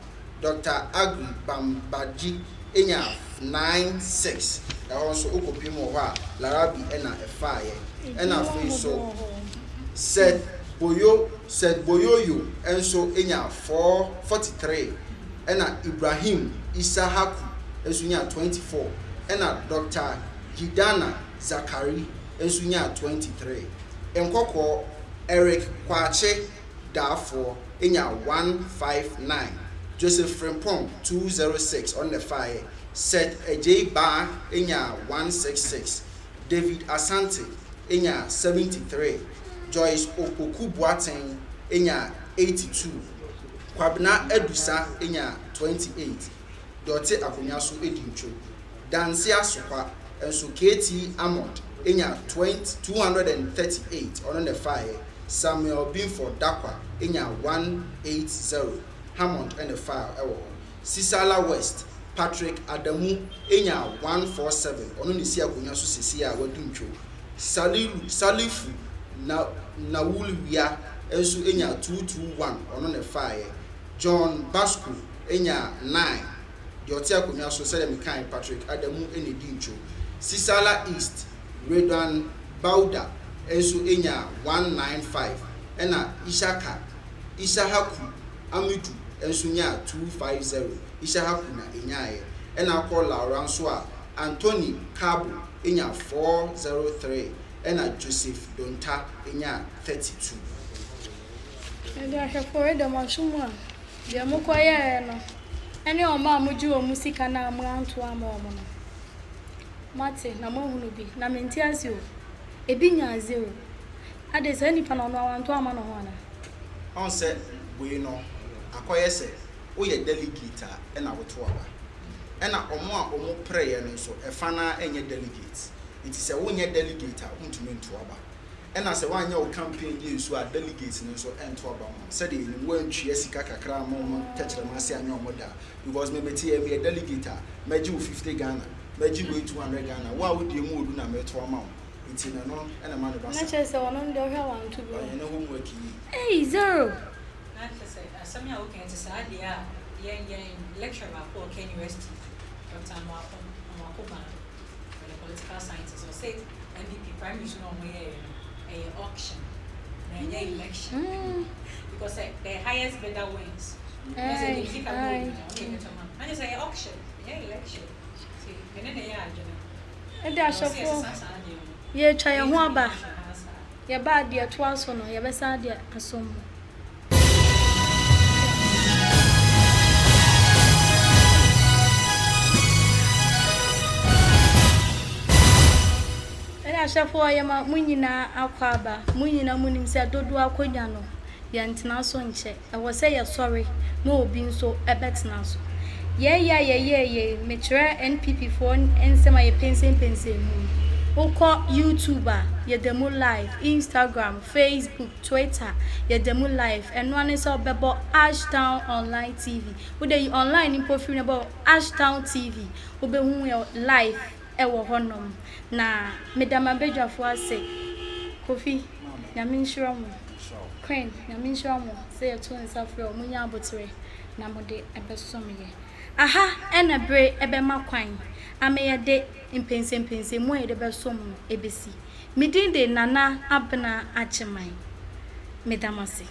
Doctor Agri Bambadji nyaa 96. Ɛhɔ nso wokɔpiem wɔ hɔ a, Larabi na ɛfaeɛ. Ɛna afei nso Seth Boyo Seth Boyoyo nso nyaa 4 43. Ɛna Ibrahim Issahaku nso nyaa 24. Ɛna Doctor Yidana Zakari nso nyaa 23. Nkɔkɔɔ, Eric Kwakye Daafoɔ nyaa 159, Joseph Frimpong 206, ɔno na ɛfaeɛ, Seth Adjei Baah nyaa 166, David Asante nyaa 73, Joyce Opoku Boateng nyaa 82, Kwabena Adusa nyaa 28, deɛ ɔte akonnwa so di ntwo. Danse Asokwa nso KT Amod nyaa 20 238, ɔno na ɛfaeɛ. Samuel Binford Dakwa nyaa 180, Hammond na ɛfaa wɔ hɔ. Sisala West, Patrick Adamu nyaa 147, ɔno na ɛsi akonnwa so seesei a wadu ntwo. Salilu Salifu Na Nawulwia nso nyaa 221, ɔno na ɛfaeɛ. John Basco nyaa 9, deɛ ɔte akonnwa so sɛdeɛ mekae Patrick Adamu na ɛdi ntwo. Sisala East, Redwan Bauda nso nyaa 195 ɛna Ishaka Ishahaku Amidu nso nyaa 250, Ishahaku na ɛnyaaeɛ. Ɛna akɔ Laura nso a, Anthony Cabo nyaa 403 ɛna Joseph Donta nyaa 32. Ɛde ahwɛfoɔ wei deɛ mo aso mu a, deɛ mokɔyɛeɛ no ne wɔn a mogye wɔn sika no a moanto amma wɔn no, moate na moahunu bi. Na mente ase o, ebi nyaa zero. Adɛn, saa nipa no ɔno ara wanto amma ne ho anaa? Ɔn sɛ wei no akɔyɛ sɛ woyɛ delegate a ɛna woto aba. Ɛna ɔmo a ɔmo pereɛ no nso ɛfa no ara nyɛ delegate. Nti sɛ wonyɛ delegate a wontumi nto aba. Ɛna sɛ woanyɛ wo campaign yie nso a delegates no nso ɛnto aba mma wo. Sɛdeɛ yɛnim woantua sika kakra amma wɔn tɛkyerɛma ase anyɛ wɔn da a because me mete yɛ meyɛ delegate a mɛgye wo 50 Ghana, mɛgye wei 200 Ghana, wo a wo deɛ mu ɔdu na meto ama wo. Nti no ɛno na ɛma no ba Na saa. kyerɛ sɛ ɔno no deɛ ɔhwɛ a wanto bi Ɔyɛ o. ne homework yie. Ei zero! Na kyerɛ sɛ asɛm yi a woka yi te saa deɛ a yɛn yɛn lecturer baako wɔ KNUST, Doctor Amoako, Amoako Baa. Ɔyɛ political scientist. Ɔse NPP primaries no a ɔmo yɛɛyɛ no ɛyɛ auction na ɛnyɛ election because sɛ the highest bidder wins. Ɛnyɛ sɛ deɛ sika bɔ obi no ɔno yɛ bɛtɔ ma no. Na kyerɛ sɛ ɛyɛ auction ɛnyɛ election. Nti me ne no yɛ adwene. Ɛde Na ɔse ahyɛfoɔ yɛsesa saa nneɛma no. yɛretwa yɛn ho Yɛntumi aba. nhwɛ ha saa. Yɛba a, deɛ ɛtoa so no, yɛbɛsan de asom mo. Ɛna ahwɛfoɔ yɛma mo nyinaa akwaaba. Mo nyinaa monim sɛ dodoɔ akonnwa no, yɛntena so nkyɛ. Ɛwɔ sɛ yɛsɔre na obi nso bɛtena so. Yɛn yɛ a yɛyɛɛ yei, mekyerɛ NPP foɔ nsɛm a yɛpɛnsɛmpɛnsɛn mu yi. Wokɔ YouTube a, yɛda mu live, Instagram, Facebook, Twitter, yɛda mu live. Ɛno ara ne sɛ wobɛbɔ Ashtown Online TV. Wode yi online no mpo firi mu na bɔ Ashtown TV, wobɛhu yɛn live wɔ hɔnom. Na meda m'abadwafoɔ ase. Kofi, Nyame nhyira mo. Queen, Nyame nhyira mo sɛ yɛto nsa frɛ wo, monya aboterɛ na mode bɛsom yɛ. Aha na bere bɛma kwan ama yɛde mpɛnsɛmpɛnsɛmu a yɛde bɛsom no bɛsi. Me din de Nana Abena Agyemang. Meda mo ase.